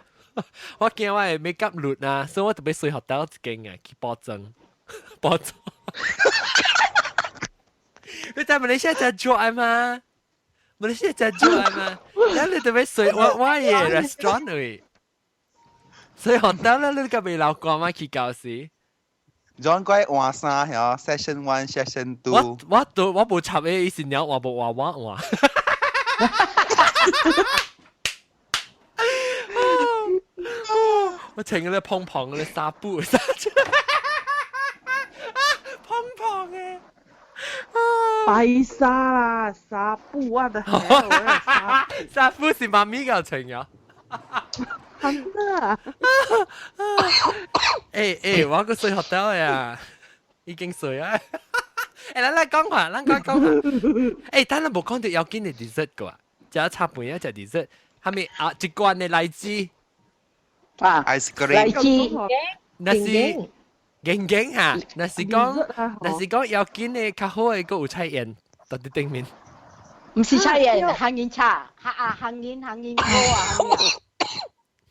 我驚我的 make up 甩啊，所以我特別隨學到一間啊，去補妝補妝。你在馬來西亞食粥嗎？馬來西亞食粥嗎？咱你特別隨我我的 restaurant 位，所以學到咧，你個未留關嗎？去教時。 John 怪換衫嚇，session one，session two。我我都我無插的，伊是鳥換無換我換。我穿個咧蓬蓬個咧紗布，蓬蓬的。白紗啦，紗布啊的，紗布是媽咪個穿呀。真的。欸欸，我個睡學到呀，已經睡啊。欸，咱來講下，咱講講下。欸，等咱無講到要緊的 dessert 個啊，食茶飯啊，食 dessert，啥物啊？一罐的荔枝。啊，ice cream。荔枝。那是硬硬哈，若是講，若是講要緊的較好的，閣有菜葉，佇佇頂面。毋是菜葉，杏仁茶，啊杏仁杏仁果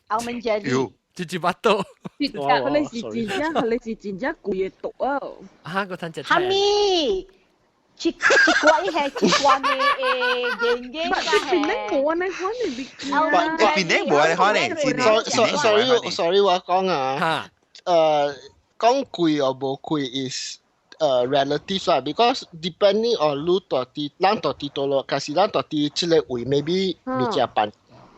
啊，almond jelly。直接巴肚。你是真正，你是真正貴的毒啊！啊，個趁食。哈咪？一一罐係一罐的誒硬硬嘅係。檳榔無按呢款的物件。檳榔無按呢款的。 Sorry sorry，我講啊。講貴抑無貴 is relative 啦，because depending on 你蹛佇咱蹛佇佗落，假使咱蹛佇這个位，maybe 物件辦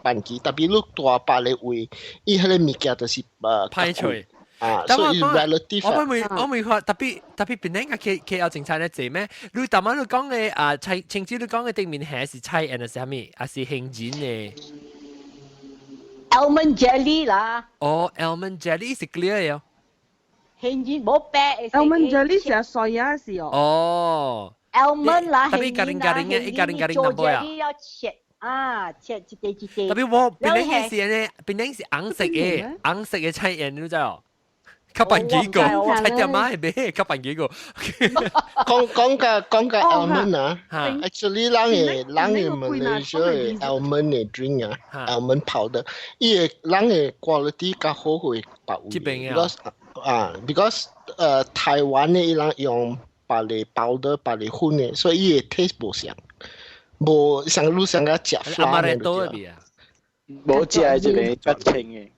辦期，特別你蹛別个位，伊彼个物件就是歹揣。啊，所以 relative 我未我未看，特別特別檳榔啊，去去有精彩咧濟咩？你頭晚你講的啊，菜青子你講的頂面蝦是菜還是啥物？還是杏仁的？Almond jelly 啦。哦，almond jelly 是 clear 的哦。杏仁無白。 Almond jelly 是水啊是哦。哦。 Almond 啦，特別咖喱咖喱嘅，一咖喱咖喱淡薄啊。要切啊，切一塊一塊。特別我檳榔是呢，檳榔是紅色的，紅色的菜葉，你知哦？較辦幾個，菜店仔會買，較辦幾個。講講個講個 almond 啊，actually 咱的咱的 Malaysia 的 almond 的 drink 啊，almond powder，伊的咱的 quality 較好過別位。這邊啊。 Because 啊，because 台灣的伊人用別个 powder 別个粉的，所以伊的 taste 無相，無像你上個食阿瑪雷多的啊。無食的這个較清的。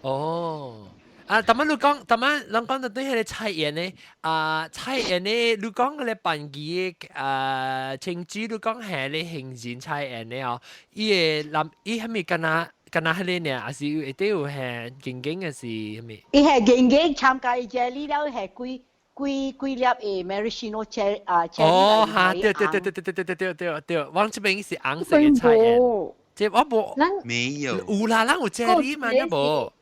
哦。啊，逐擺你講，逐擺人講到對彼个菜葉呢，啊，菜葉呢，你講彼个飯記的啊，青子你講係咧杏仁菜葉呢哦，伊个南伊啥物敢若敢若彼个爾，還是會底有係硬硬的是啥物？伊係硬硬參加 jelly 了，係幾幾幾粒的 maraschino cherry 啊 cherry。哦，哈，對對對對對對對對對對對，我這邊是紅色的菜葉，這我無，沒有，有啦，咱有 jelly 嘛，你無？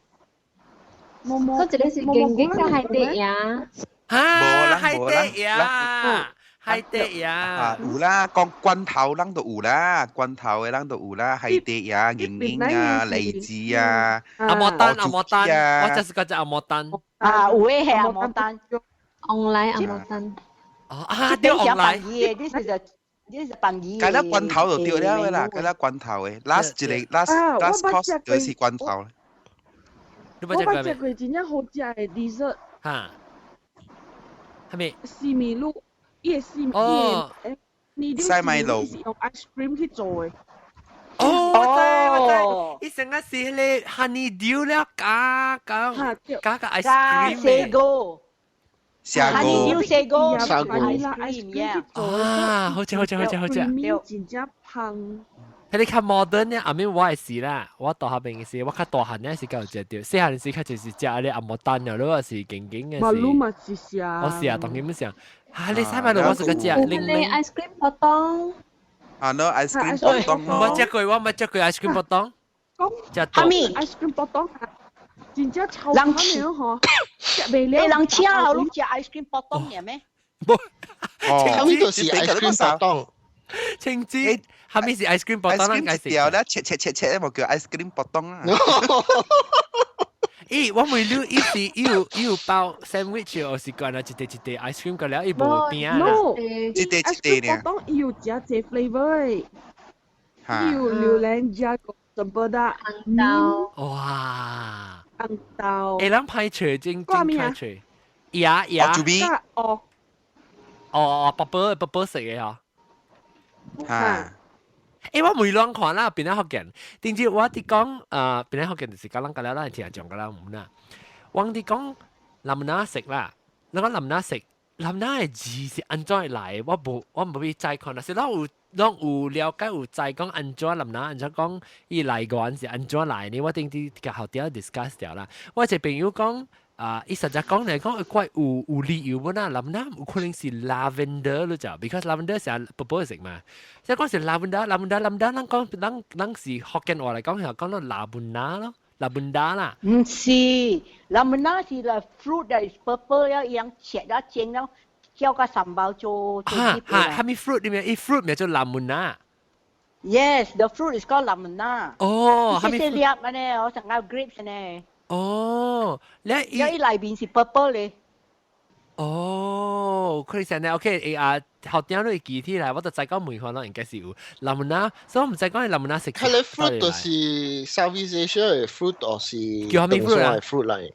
毛毛。所以這個是經經海底呀。哈，海底呀，海底呀。啊，有啦，講罐頭咱都有啦，罐頭的咱都有啦，海底呀、銀銀啊、荔枝啊、阿摩丹，阿摩丹，我就是嗰隻阿摩丹。啊，有的係阿摩丹。旺來阿摩丹。哦啊，對，旺來。 This is a this is 飯魚。該啦罐頭就對了啦，該啦罐頭的，last 一個 last course 就是罐頭。我捌食過真正好食的 dessert。哈。係咪？西米露，伊個西米，哦，西米露是用 ice cream 去做的。哦，我知我知，伊成個是彼個 honey dew 了，加加加個 ice cream 加 sago。蝦膏，蝦膏，ice cream 啊，好食好食好食好食。真正香。彼個較 modern 呢，後面我會是啦，我大學邊時，我較大漢呢時較有食著，細漢時較就是食彼個紅毛丹了，如果是勁勁的是。嘛，你嘛是食。我是啊，當然毋是啊。哈，你西米露我是個食，零零 ice cream 波當。啊，喏，ice cream 波當咯。我食過，我冇食過 ice cream 波當。講。食哈咪 ice cream 波當，真正超香的嗬，食袂了。欸，人請後攏食 ice cream 波當爾咩？無。哦，啥物就是 ice cream 波當。青汁，啥物是 ice cream 波當？咱解釋。掉咧，切切切切，無叫 ice cream 波當啊。咦，我問你，伊是伊有包 sandwich，還是講啊一塊一塊 ice cream 個了，伊無餅啦。No，一塊一塊呢。波當伊有誠濟 flavor 的，伊有榴蓮加個 cempedak 紅豆。哇！紅豆。會人歹揣，真真歹揣。椰椰。哦。哦哦，白白白白色的嗬。哈。欸，我每亂看啦，邊個福建？頂次我佇講，邊個福建就是講咱個了，咱聽講個啦，毋啦。我佇講林哪食啦，咱講林哪食，林哪的字是按怎會來？我無去知看啦，是咱有攏有了解有知講按怎林哪，按怎講伊來源是按怎來呢？我頂次共學長 discuss 掉啦。我一個朋友講。啊！伊實在講嚟講，怪有理由本啊，林哪有可能是 lavender 咯就，because lavender 是寶寶食嘛。即係講是 lavender，lavender，lavender，咱講咱咱是福建話嚟講，係講到拉文拿咯，拉文達啦。毋是，lemuna 是 the fruit that is purple 了，伊樣切了煎了，叫個 sambal 做做哈哈，啥物 fruit 裡面，伊 fruit 名做 lemuna。 Yes, the fruit is called lemuna。哦，啥物？細粒按呢，好像個 grapes 呢。哦，你伊內面是 purple 咧。哦，可以成咧，OK，欸啊，學長你記起來，我就知講梅看咯，應該是有 lemuna，所以我毋知講係 lemuna 食。佢個 fruit 就是 Southeast Asia 的 fruit，或是叫啥物 fruit 啊？fruit 來。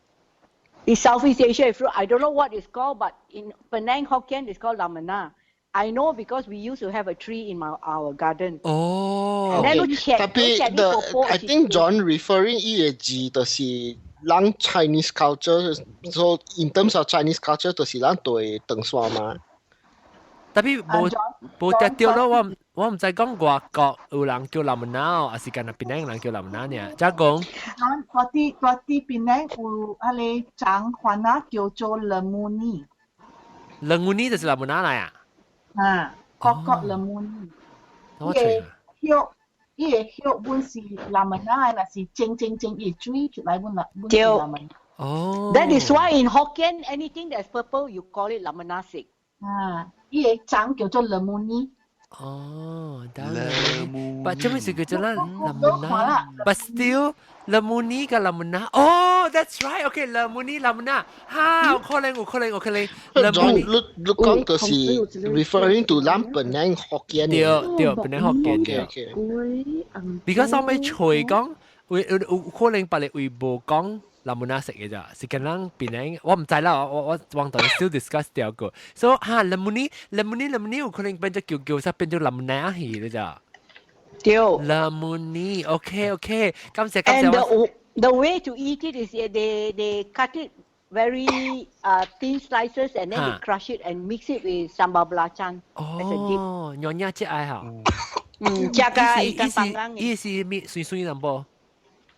It's Southeast Asia fruit. I don't know what it's called, but in Penang Hokkien, it's called lemuna. I know because we used to have a tree in our garden. 哦。 Okay. Tapi the I think John referring 伊個字就是咱 Chinese culture, so in terms of Chinese culture 就是咱對唐山嘛。 Tapi 無無得掉咯，我毋知講外國有人叫 lemuna，還是干焦檳城人叫 lemuna 爾。則講。咱大啲檳城有彼个欉番仔叫做 lemuni。 Lemuni 就是 lemuna 來啊？啊，國國 lemuni。我揣。葉，伊個葉本是 lemuna，若是蒸蒸蒸，伊水出來本來本是 lemuna。哦。 That is why in Hokkien anything that's purple you call it lemuna 色。啊，伊個欉叫做 lemuni。哦，當然。But 這物是叫做咱 lemuna。But still lemuni 佮 lemuna。哦，that's right。OK，lemuni lemuna。哈，有可能有可能有可能。 John，你你講就是 referring to 咱檳城福建。對對，檳城福建對。Because 我欲揣講，有可能別个位無講。lemuna 食嘅咋，是跟咱檳城，我毋知啦，我往頭 still discuss 掉過。所以哈，lemuni lemuni lemuni 有可能變做叫叫啥變做 lemuna 去了咋？對。 Lemuni，OK OK，感謝感謝。 And the way to eat it is they cut it very thin slices and then they crush it and mix it with sambal belacan. 哦，娘娘這愛哈。嗯，這個 ikan panggang。伊是咪水水淡薄？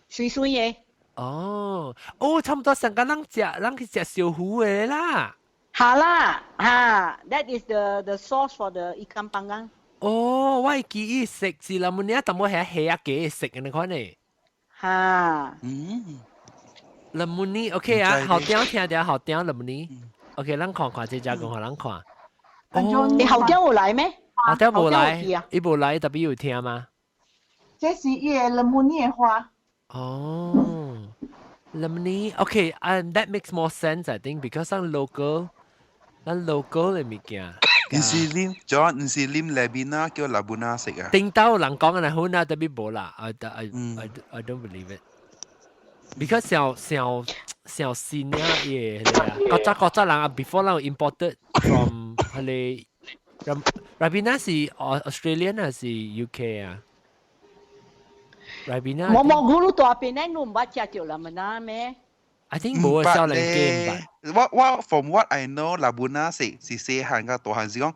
水水的。哦，哦，差不多上個咱食，咱去食燒魚的啦。好啦，哈，that is the sauce for the ikan panggang。哦，我會記憶食是 lemuni，淡薄係蝦仔雞食的那款呢。哈。嗯。Lemuni OK 啊，後點聽著後點 lemuni。OK，咱看看這隻講，予咱看。你後點有來咩？後點無來，伊無來，特別有聽嗎？這是伊个 lemuni 的花。哦，lemuni OK，and that makes more sense I think because 咱 local，咱 local 的物件。毋是啉，John 毋是啉 Ribena 叫 Labuna 食啊。頂到人講的好啦，特別無啦，I don't believe it。because 上上上新啊，伊個啊，國家國家人啊，before 人 imported from 彼个 Ribena 是 Australian 還是 UK 啊？Ribena 毛毛菇你大邊咧，你毋捌食著 Lemuna 咩？ I think 無啊，少年家毋捌。我 from what I know，Labuna 是是細漢佮大漢是講，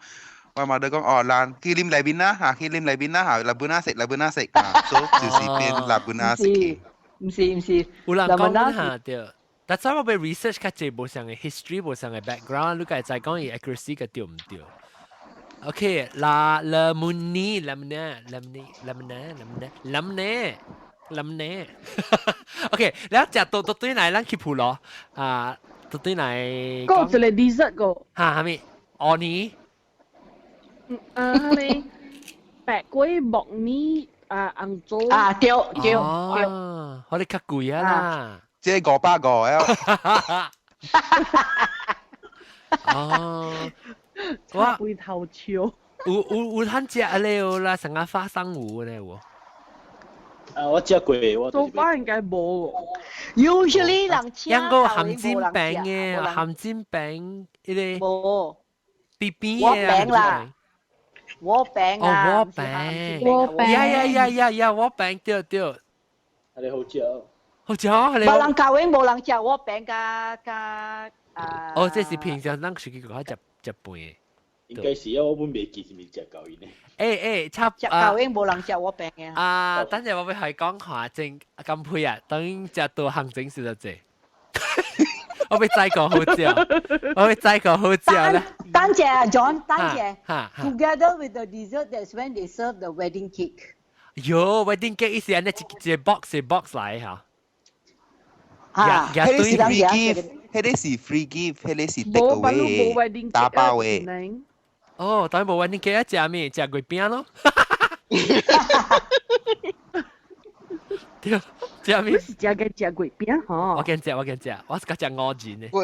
我媽都講哦，人去啉 Ribena 嚇，去啉 Ribena 嚇，Labuna 食 Labuna 食啊，所以就是變 Labuna 食嘅。毋是毋是，有人講嚇對。但係我被 research 較濟無相嘅 history，無相嘅 background，你該知講伊 accuracy 個對毋對？OK，啦，lemuni lemuna lemuni lemuna lemuna lemuna lemuna。OK，你食到到對來，咱去鋪咯啊，到對來。嗰一個 dessert 個。嚇，係咪？芋泥。嗯啊，係白粿木耳啊，紅棗。啊，對對對。哦，我哋較貴啊啦。這500個啊！哦，我背頭笑。有有有通食咧有啦，成個花生糊咧有。啊，我食過，我做飯應該無。 Usually 人請養個鹹煎餅嘅，鹹煎餅，彼個。無。 B B 鍋餅啦。鍋餅啊。哦，鍋餅。鍋餅。呀呀呀呀呀，鍋餅對對。啊，你好食。好食哦，無人教應無人食鍋餅加加啊。哦，這是平常咱出去個食食飯的。應該是啊，我本袂記是毋是食舊伊呢？欸欸，差食舊應無人食鍋餅嘅。啊，等陣我欲講下正金配啊，等食到行政是得濟。我欲再講好食，我欲再講好食咧。等陣，John，等陣。Together with the dessert, that's when they serve the wedding cake。喲，wedding cake 意思係呢一一個 box 一 box 來嚇。啊，彼個是 free gift，彼個是 free gift，彼個是 take away，打包的。哦，當然無 wedding cake 啊，食咩？食月餅咯。對，食咩？是食個食月餅吼。我驚食，我驚食，我是較食五仁的。月月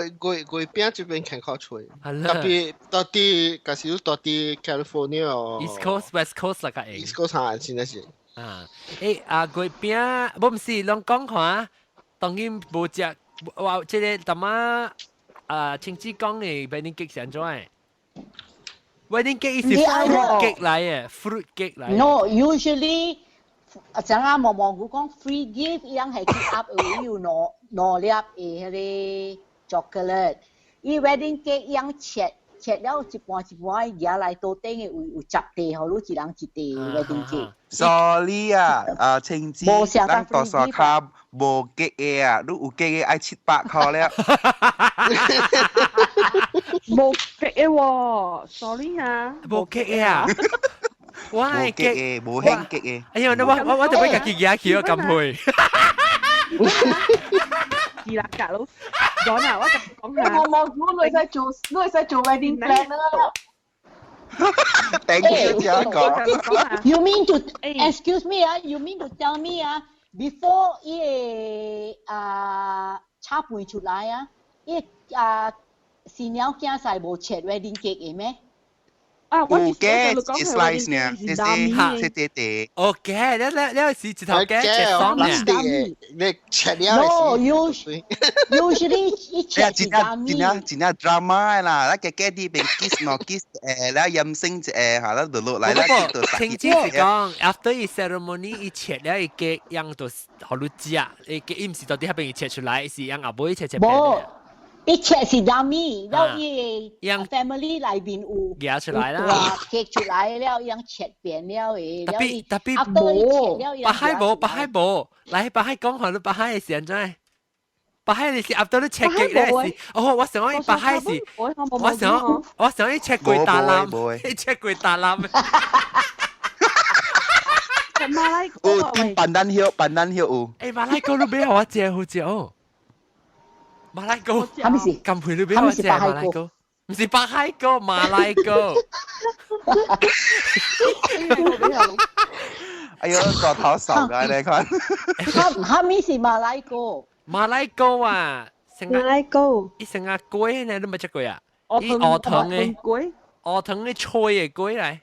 餅這邊較較脆，特別到佇，假使到佇 California 哦。 East Coast、West Coast 啦，較會。 East Coast 嚇，真係是。啊，欸啊月餅，無毋是攏講看，當然無食，哇！這個淡仔啊，親子講的 wedding cake 是按怎的？wedding cake 是 fruit cake 來的，fruit cake 來。 No, usually 啊，像啊毛毛菇講 free gift 一樣係 keep up 有兩兩粒的彼個 chocolate。伊 wedding cake 一樣切切了一半一半，夾來桌頂的有有10塊，予你一人一塊 wedding cake。 Sorry 啊，啊青子，咱多數較無結的啊，你有結的愛700塊了。無結的喎，sorry 啊。無結的啊。我係結的，無興結的。哎呀，我我就欲家己夾去，我甘配。是啦，格佬，講啊，我講下。我冇，我會使做，你會使做 wedding planner。 Thank you，嘉哥。 You mean to excuse me 啊？You mean to tell me 啊？Before 伊个啊炒飯出來啊，伊啊新娘囝婿無切 wedding cake 的咩？啊，我有嘅，一 slice 呢，這是切切地。 OK，你你你是一頭嘅切爽呢？你切了。 No, usually 一切是真正真正 drama 啦，咱家家啲邊 kiss 喏 kiss 誒，啦飲聲誒，嚇啦就落來啦，就聽子是講，after 伊 ceremony 伊切了伊 cake 樣就予你食，伊 cake 伊毋是到底彼邊伊切出來，是讓後尾切切無。伊切是 dummy，了伊 family 內面有夾出來啦， cake 出來了，樣切扁了的。特別特別無，北海無，北海無，來北海講下你北海是按怎？北海你是 after 你切 cake 咧是，哦，我想講北海是，我想我想伊切過大欖，伊切過大欖。馬來有啲 pandan 葉，pandan 葉有。誒，馬來哥你買予我食好食哦。馬拉糕，係咪是？咁配你俾我食馬拉糕？唔是白海糕，馬拉糕。哎呦，個頭手㗎你看。哈咪是馬拉糕？馬拉糕啊，馬拉糕，伊成個粿呢，你冇食過啊？伊鵝糖嘅，鵝糖嘅脆嘅粿嚟。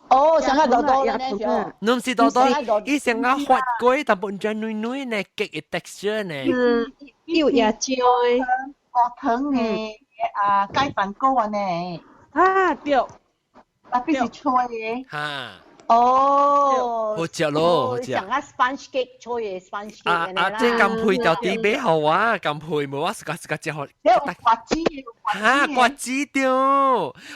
哦，成個多多呢？侬是多多，伊成個滑粿，但本真軟軟呢，極嘅 texture 呢。嗯，有椰漿的。鵝糖嘅啊，雞飯糕啊呢？啊對，特別是脆嘅。嚇！哦，好食咯，好食。成個 sponge cake 脆嘅 sponge cake 啊啊！這咁配就啲比好啊，咁配冇我自家自家食好。有瓜子嘅，嚇瓜子對，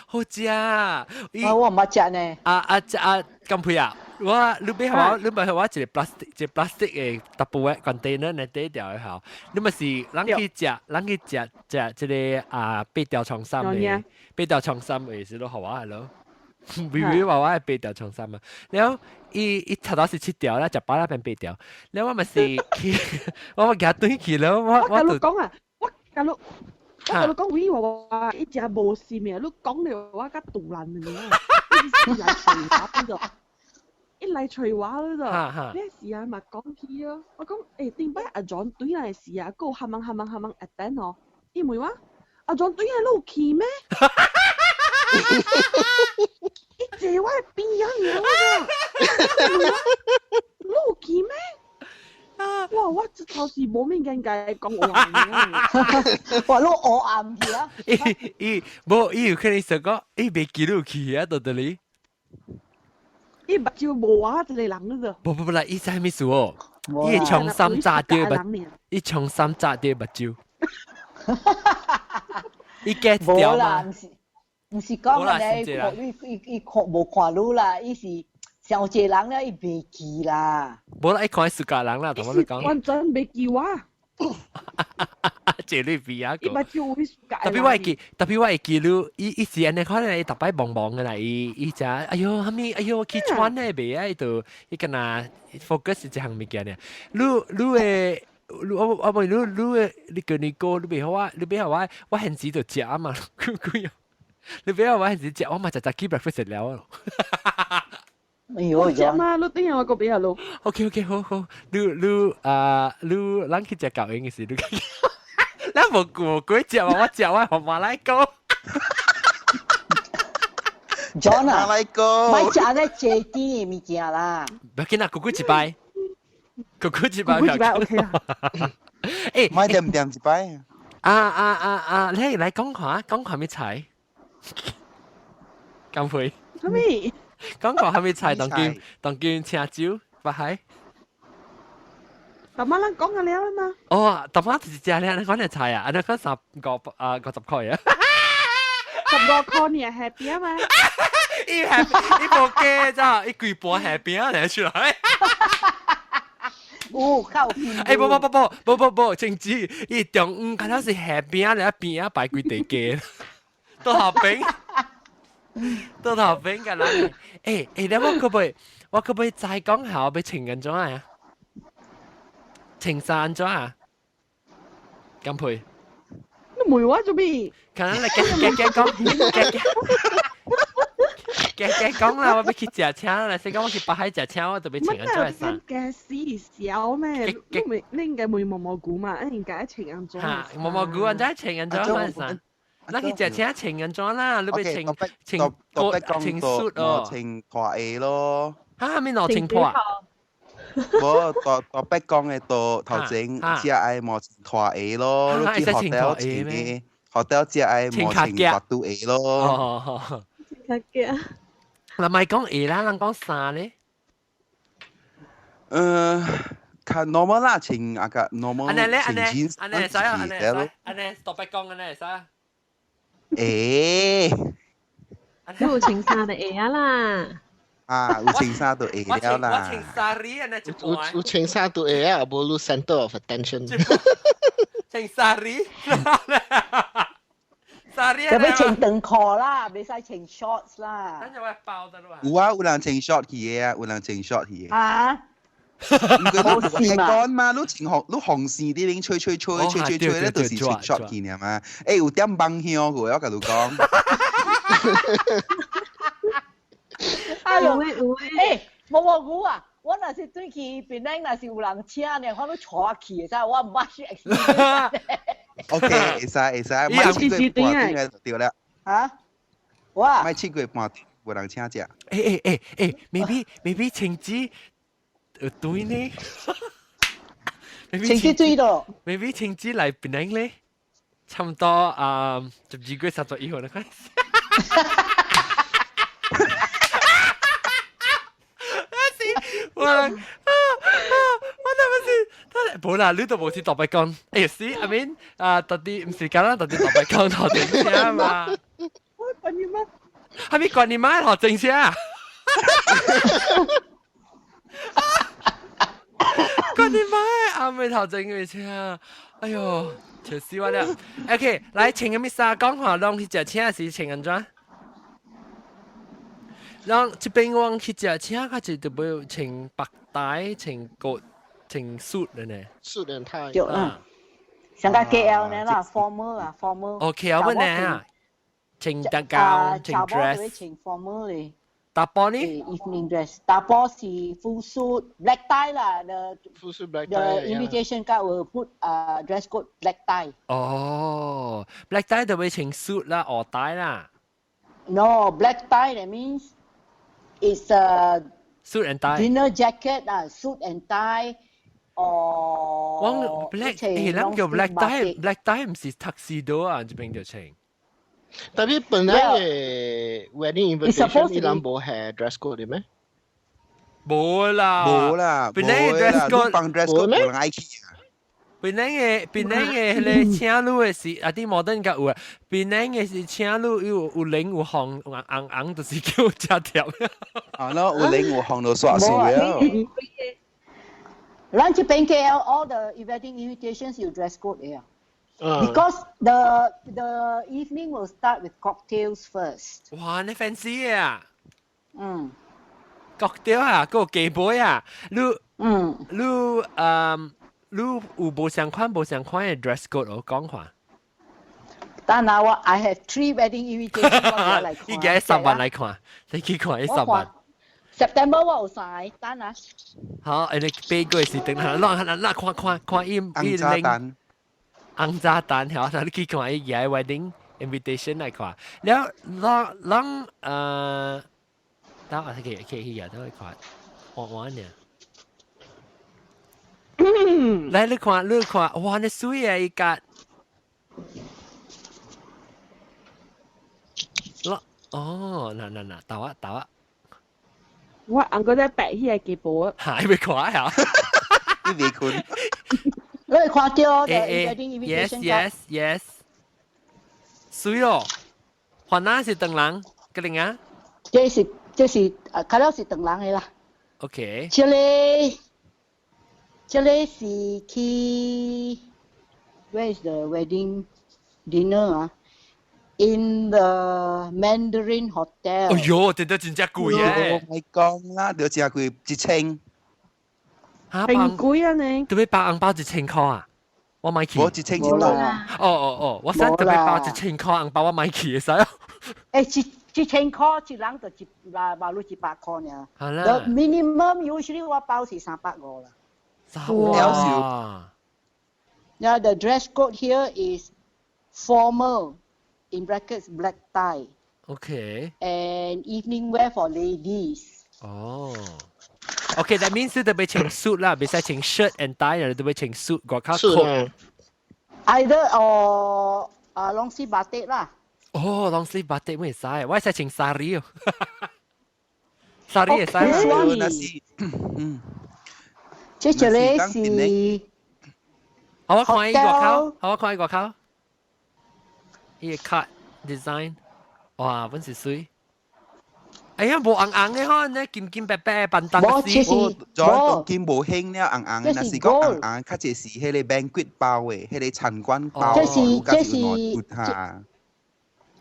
好食。啊，我唔捌食呢。啊啊啊！咁配啊！我你俾我，你咪係我一個 plastic 一個 plastic 嘅 Tupperware container 嚟底掉嘅吼。你咪是咱去食，咱去食食這個啊八條長衫嘅，八條長衫嘅是咯，好啊，係咯。微微娃娃係八條長衫啊，然後伊伊頭頭是七條啦，食飽啦變八條。然後我咪是去，我咪夾對去了，我我就講啊，我甲你我甲你講，微娃娃伊食無心嘅，你講了我較肚爛嘅，伊來隨話邊度？伊來隨話嗰度，你時啊嘛講起咯，我講誒頂擺阿 John 對來時啊，閣哈掹哈掹哈掹 attend 哦，伊問我阿 John 對來你有去咩？伊坐我邊樣嘢我你有去咩？哇！我這頭是無面見家講話，哇！你烏暗去啊！伊伊無伊有可能想講，伊袂記錄去啊，到底哩？伊目睭無我一個人嗰度。無無無啦，伊知咩事哦？伊長衫扎掉目，伊長衫扎掉目睭。伊 get 掉嘛？唔是講咧，伊伊伊看無看你啦，伊是上濟人咧，伊袂記啦。無啦，伊看暑假人啦，同我講。完全袂記我。這你比啊個。伊目睭有暑假。特別我會記，特別我會記你，伊伊是按呢可能伊逐擺忙忙嘅啦，伊伊就哎喲，啥物，哎喲，去穿咧袂愛就伊敢若 focus 一項物件爾。你你會。你我我問你你你叫你哥，你袂好啊？你袂好我我現時就食啊嘛，佢你俾我嗰陣時食，我嘛就就 keep breakfast 了咯。哎呦，食嘛，你等下我個俾下咯。 OK OK，好好，你你啊，你咱去食狗營嘅時，你，咱無無鬼食嘛，我食我學馬來糕。 John 啊，馬來糕，莫食咧濟甜的物件啦。不要緊啦，久久一擺，久久一擺，久久一擺 OK 啦。欸，莫點點一擺。啊啊啊啊！你來講下，講下咩菜？乾杯！啥物？講個蝦米菜？當今當今請酒，不係？大媽咱講下了嘛。哦，大媽就是食了，你講隻菜啊？你講十個啊五十塊啊？ 15塊你係餅嘛？伊係伊無假咋，伊規盤下餅嚟出來。有較有欸，無無無無無無無，清子，伊中午敢若是下餅嚟，邊仔擺規地雞，倒頭餅。倒頭餅個人，欸欸，你我可唔我可唔可以再講下我欲穿按怎啊？穿衫按怎啊？乾杯！你問我做咩？可能來加加講，加加加加講啦！我欲去食請啦，先講我去北海食請，我就欲穿按怎的衫。加死小咩？你咪你應該問毛毛菇嘛？你應該穿按怎？嚇，毛毛菇按怎穿按怎的衫？咱去食請穿按怎啦？你欲穿穿個穿恤哦，穿拖鞋咯。嚇，咩攞穿破？無，大大伯講的到頭前，食愛無穿拖鞋咯，你去學校穿的，學校食愛無穿大肚鞋咯。哦，卡腳。嗱，咪講鞋啦，咱講衫咧。較 normal 啦，穿啊個 normal 穿 jeans，按呢會使啊，按呢會使，按呢大伯講按呢會使啊。欸，你有穿衫就會啊啦。啊，有穿衫就會了啦。我穿衫哩，按呢一半。有穿衫就會啊，無你 center of attention。穿衫哩，衫哩。就欲穿長褲啦，袂使穿 shorts 啦。咱就會包得咯。有啊，有人穿 short 去的啊，有人穿 short 去的。啊？唔過你係乾嘛？你前紅你紅線啲拎吹吹吹吹吹吹咧，就是吹 shot 去呢嘛。誒，有點崩香嘅，我甲你講。哎呦，誒，無無有啊！我若是對去檳城，若是有人請呢，我都坐去會使，我毋捌去 experience。 OK，會使會使，賣七個半點就對啦。嚇？我賣7個半點，無人請食。誒，maybe 晴子有對呢？晴子對咯。 maybe 晴子來檳城咧，差唔多啊，12月31號那開始。我啊我那不是，他無啦，你都無是特別講，欸是，I mean 啊，到底毋是講啦，到底特別講頭前車嘛？我管你媽！係咪管你媽頭前車？管你媽阿妹頭前嘅車，哎呦，笑死我了。OK，來穿個咩衫講話，攏去食車是穿按怎？讓這邊我去食車，較濟就要穿白帶、穿骨、穿 suit 的呢。 suit and tie。對啊，上個 KL 呢啦，formal 啊，formal。哦，KL 乜呢？穿大高，穿 dress。穿 formal 咧。打波呢？Evening dress，打波是 full suit black tie 啦，the full suit black tie。 The invitation card will put dress code black tie。哦，black tie 就會穿 suit 啦，鵝帶啦。 No, black tie that means it's a suit and tie dinner jacket 啊，suit and tie or 我 black 誒，咱叫 black tie，black tie 唔是 tuxedo 啊，這邊就穿。特別本來嘅 wedding invitation 伊人無係 dress code 嘅咩？無啦，無啦，本來 dress code 放 dress code 無人愛去啊。檳城嘅檳城嘅迄個請女嘅是啊啲摩登較有啊，檳城嘅是請女有有領有紅紅紅，就是叫食條。啊，喏，有領有紅就煞數了。咱這邊 KL all the wedding invitations 有 dress code 嘅啊。Because the evening will start with cocktails first. 哇，你 fancy 啊？嗯。 cocktail 啊，個雞杯啊，你你你有無相款無相款嘅 dress code 我講話。但係我 I have three wedding invitations 我來看。依家10萬來看，你去看呢10萬。 September 我有三個，等下。好，你8個月是等下，咱咱看看看伊伊零。紅炸彈嚇，那你去看伊個 wedding invitation 來看。了，咱咱等下去去去個等下看，玩玩呢。來，你看，你看，哇！你水啊，伊個。哦，嗱嗱嗱，豆啊豆啊！我紅個在白迄個雞婆。嚇！你未看啊？你未困？你看到？Yes yes yes。水咯，雲南是唐人，個零啊？這是這是啊，較了是唐人的啦。 OK。這個這個是去 Where is the wedding dinner 啊？In the Mandarin Hotel。哎喲，這都真正貴耶！我講啦，就真貴，1000。嚇，平貴啊你？特別包紅包1000塊啊？我買去。我1000一多。哦哦哦，我想特別包1000塊紅包，我買去會使。誒，1000塊一人就一馬路100塊爾。係啦。 The minimum usually 我包是350啦。哇！ Now the dress code here is formal, in brackets black tie. Okay. And evening wear for ladies. 哦。Okay, that means 特別穿 suit 啦，袂使穿 shirt and tie 啦，特別穿 suit 外口 coat。 Either or long sleeve batik 啦。哦，long sleeve batik 會使，我使穿 sari 哦。sari 會使。那是，嗯。這一個是。好，我看伊外口，好，我看伊外口。伊個 cut design，哇，本是水。哎呀，無紅紅的吼，呢金金白白的笨蛋死。再當今無興了紅紅的，若是講紅紅，較濟是彼個 banquet 包的，彼個餐館包。這是這是，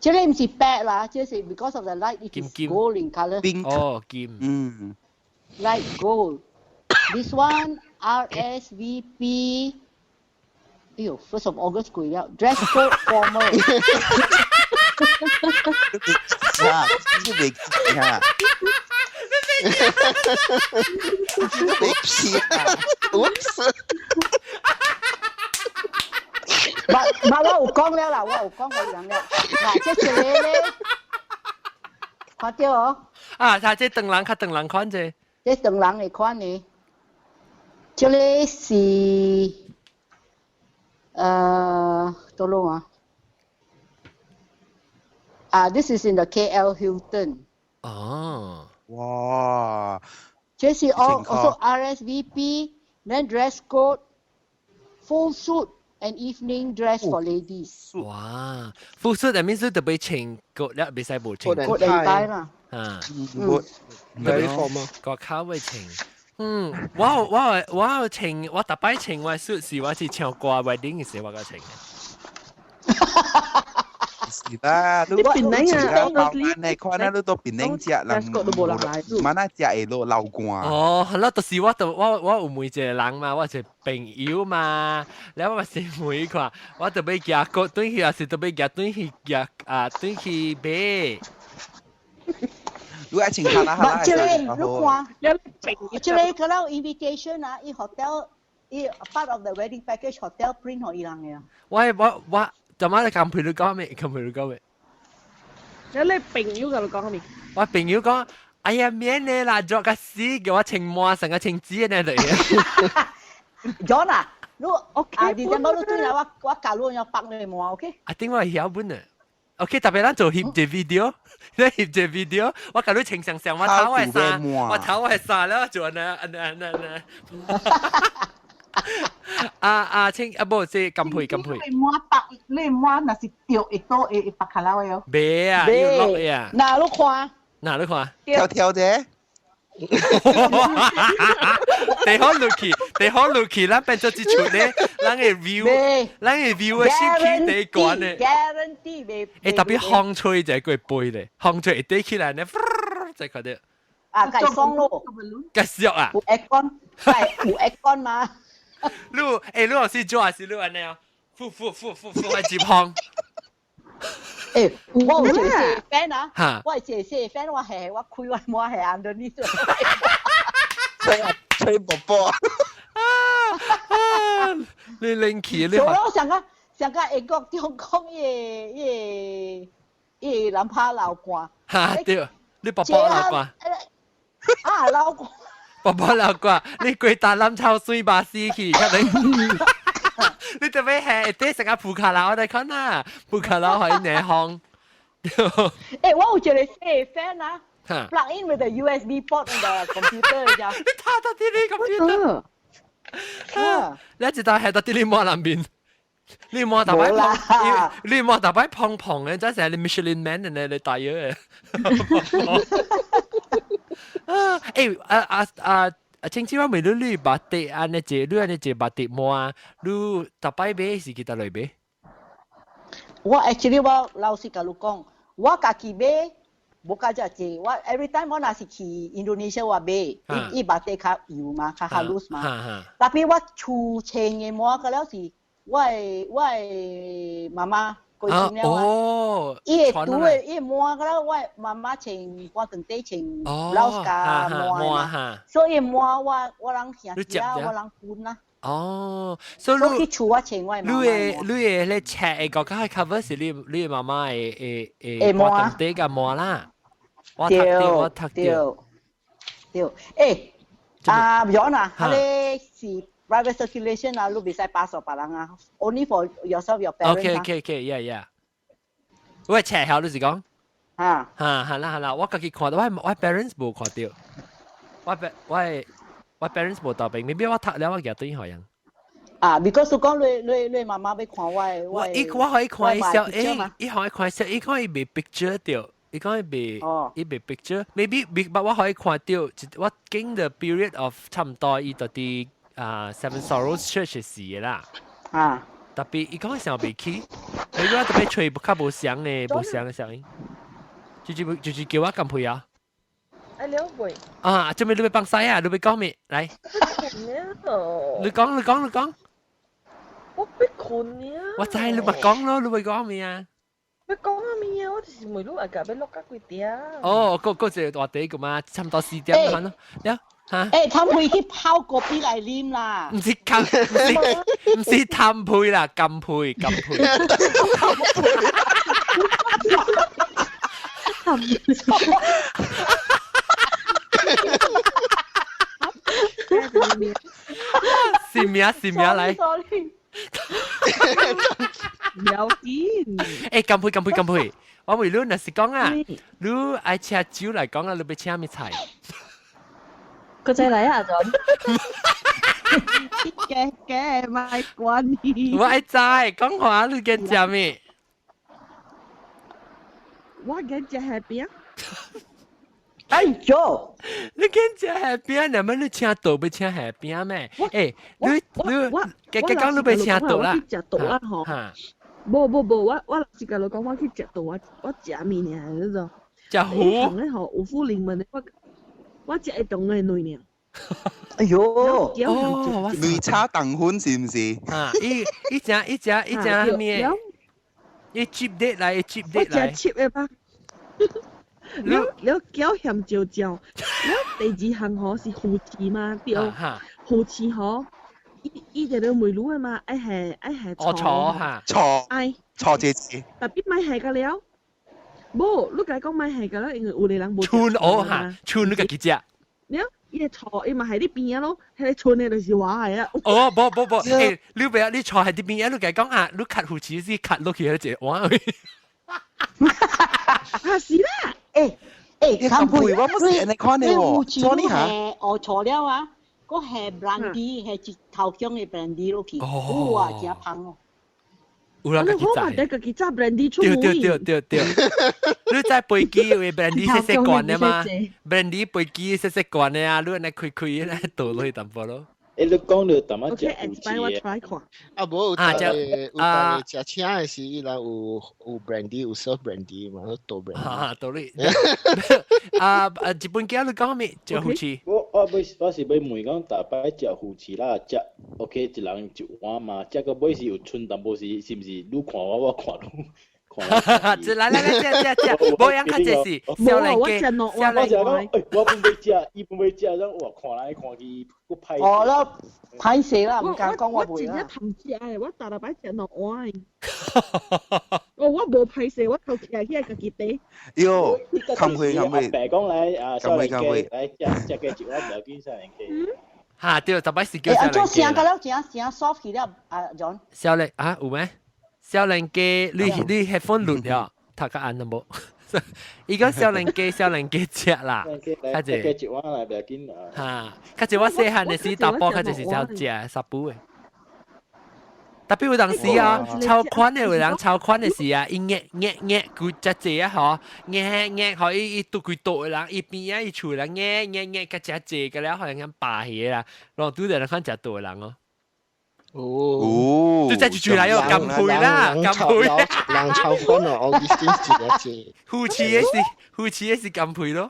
這個毋是白啦，這是 because of the light it is gold in colour。哦，金。嗯。 Light gold。This one RSVP。哎呦，1st of August 過了，dress code formal。啊，你未記啊？你未記啊？ Oops！嘛嘛，我有講了啦，我有講過人了。嗱，這一個咧，看到哦。啊，他這長人較長人款者。這長人的款呢？這個是多少啊？啊，this is in the KL Hilton。哦。哇！這是 all also RSVP, then dress code, full suit and evening dress for ladies。哇！full suit 入面suit 特別穿個了，袂使無穿。 coat and tie 啦。啊。嗯。Very formal。個口會穿。嗯，我有穿，我逐擺穿我 suit 是我是唱歌 wedding 嘅時我個穿嘅。是啦，你檳城啊，包你看啦，你到檳城食人，嘛那食會落流汗。哦，係咯，就是我就我有問一個人嘛，我一個朋友嘛，了我嘛是問伊看，我特別夾個轉去，還是特別夾轉去夾啊，轉去買。你愛穿卡啦哈啦，這個你看，這個個了 invitation 啊，伊 hotel 伊 part of the wedding package hotel print 予伊人嘅。我我我。就媽你咁陪你講咩？咁陪你講咩？你朋友同你講咩？我朋友講：哎呀，免你啦，做個死，叫我穿滿成個穿紙呢嚟。 John 啊，你 OK？啊，你陣我你轉來，我我教你要綁你滿，OK？啊，頂我曉本啊。OK，特別咱做翕一 video，你翕一 video，我教你穿上上，我頭嘅衫，我頭嘅衫了，做呢，呢呢呢。啊啊，請啊，無這金配金配。你摸白，你摸若是掉會倒會會白卡拉的哦。袂啊，要落呀。嗱，你看。嗱，你看。跳跳啫。地好落去，地好落去，咱變做一出咧，咱嘅 view，咱嘅 view 嘅先起地懸咧。 Guarantee 袂。欸，特別風吹就過背咧，風吹會底起來咧，就看到。啊，計爽咯。計俗啊。有 aircon，係有 aircon 嘛？你欸，你老師做還是你按呢啊？呼呼呼呼呼，來接風。欸，我有一個細 fan 啊，我有一個細 fan，我係我開我摸係 underneath。吹吹波波。你冷氣你。我上個上個英國中國伊個伊個伊個男拍流汗。哈對，你爸爸流汗。啊流汗。爸爸流汗，你規大攬臭水巴死去，可能。你特別係啲成個鋪卡啦，我哋看啊，鋪卡啦可以內風。欸，我有一個細 fan 啊，plug in with the USB port on the computer 咋。你睇到啲你 computer？你一道係到啲你摸南邊，你摸大擺碰，你摸大擺碰碰嘅，真係你 Michelin Man 嘅你大約嘅。啊，欸啊啊啊！啊，清子我問你，你捌得按呢隻，你按呢隻捌得摸，你逐擺買是去佗落買？我 actually 我老實共你講，我家己買無較遮濟。我 every time 我若是去 Indonesia 我買，伊伊 batik 較幼嘛，較 halus 嘛。Tapi 我厝穿的毛個了是我的我的媽媽過身了啊。伊會拄的伊毛個了，我媽媽穿我長底穿 blouse 加毛嘛，所以毛我我人兄弟啊，我人分啦。哦，所以你厝我穿我你的你的咧尺的國家 cover 是你你媽媽的的的毛長底個毛啦。我讀到我讀到。對，欸，啊，楊啊，彼个是 private circulation 啊，你袂使 pass 予別人啊，only for yourself your parents。 OK，yeah。我尺曉你是講？啊。哈，係啦係啦，我家己看到，我我 parents 無看到，我我我 parents 無到邊，maybe 我讀了我舉對予人。啊，because 講你你你媽媽欲看我的，我伊我可以看小，伊伊可以看小，伊講伊袂 picture 到，伊講伊袂伊袂 picture，maybe 別我可以看到，我經 the period of 差唔多伊到佇啊 Seven Sorrows Church 時啦。啊。 Tapi 伊講想袂起，你講特別吹較無聲的，無聲的聲音，就是就是叫我咁配啊。愛了未？啊，做咩你欲放屎啊？你欲講咩？來，你講你講你講。我欲睏呢。我知你咪講咯，你欲講咩啊？欲講啊咩啊？我就是問你阿家欲落到幾點？哦，嗰嗰隻話題個嘛，差唔多4點咁咯。了嚇。欸，貪配去泡咖啡來啉啦。毋是甘，毋是毋是貪配啦，甘配甘配。是名是名來。了緊。欸，甘配甘配甘配，我問你若是講啊，你愛請酒來講啊，你欲請咩菜？個仔嚟啊，John。嘅嘅，咪關你。我愛知，講話你驚食咩？我驚食蝦餅。哎喲！你驚食蝦餅？那麼你請倒欲請蝦餅咩？欸，你你嘅嘅講你欲請倒啦。我去食倒啊吼。無無無，我我是共你講，我去食倒，我我食物爾，你知？食糊。咧吼，有富臨門的我。我食會當的卵爾。哎喲！哦，綠茶糖粉是毋是？啊，伊伊食伊食伊食咩？伊 cheap date 來，伊 cheap date 來。我食 cheap 的吧。了了餃鹹椒椒，了第二項吼是魚翅嘛，對。魚翅吼，伊伊就咧問你的嘛，愛係愛係錯。錯嚇。錯。愛。錯這次。特別莫係個了。無，你共伊講莫係個了，因為有的人無。春鵝嚇，春你家己食。了，伊會錯，伊嘛係你邊仔咯，彼个春的就是我的啊。哦，無無無，欸，你袂你錯喺你邊仔，你共伊講啊，你崁魚翅是崁落去彼一個碗。啊是啦，欸欸，甘配我毋是按呢款的喎，錯你嚇。哦錯了啊，閣下 brandy 下一頭香的 brandy 落去，哇，真芳哦。有人家己我嘛得家己炸 brandy 出對對對對對，你知飛機有 brandy 細細罐的嘛？brandy 飛機細細罐的啊，你按呢開開咧倒落去淡薄咯。欸，你講到淡仔食魚翅的，啊無有逐个有逐个食請的時，伊人有有 brandy 有 serve brandy 嘛，倒 brandy。啊，倒你。啊啊！日本仔你講咩？食魚翅？我我欲我是欲問講，逐擺食魚翅啦，食 OK 一人一碗嘛，食到尾是有剩淡薄是是毋是？你看我，我看你。這來來來，食食食，無樣較濟是少年家，少年家。欸，我本欲食，伊本欲食，咱哇看來看去，閣歹。哦啦，歹勢啦，毋敢講我我真正貪食的，我逐逐擺食兩碗。哦，我無歹勢，我頭徛起來家己綴。喲，甘配甘配。白講來啊，少年家來食食過一碗，無要緊，少年家。哈，對，逐擺是叫少年家。欸，做聲個了，真真 soft 去了，啊，John。少年啊，有咩？少年家，你你 headphone 錄了，讀較按都無。伊講少年家，少年家食啦，較濟。一碗來，袂要緊啦。哈，較濟我細漢的時，查埔較濟是走食沙布的。特別有當時啊，超寬的有人超寬的時啊，伊壓壓壓佢只濟啊嗬，壓壓嗬伊伊拄幾多的人，伊邊啊伊厝人壓壓壓較食濟個了，好像咁霸起啦，然後拄著人看食多的人哦。哦，就再就來哦，甘配啦，甘配。人超寬哦，奧斯汀一個字。夫妻的是夫妻的是甘配咯。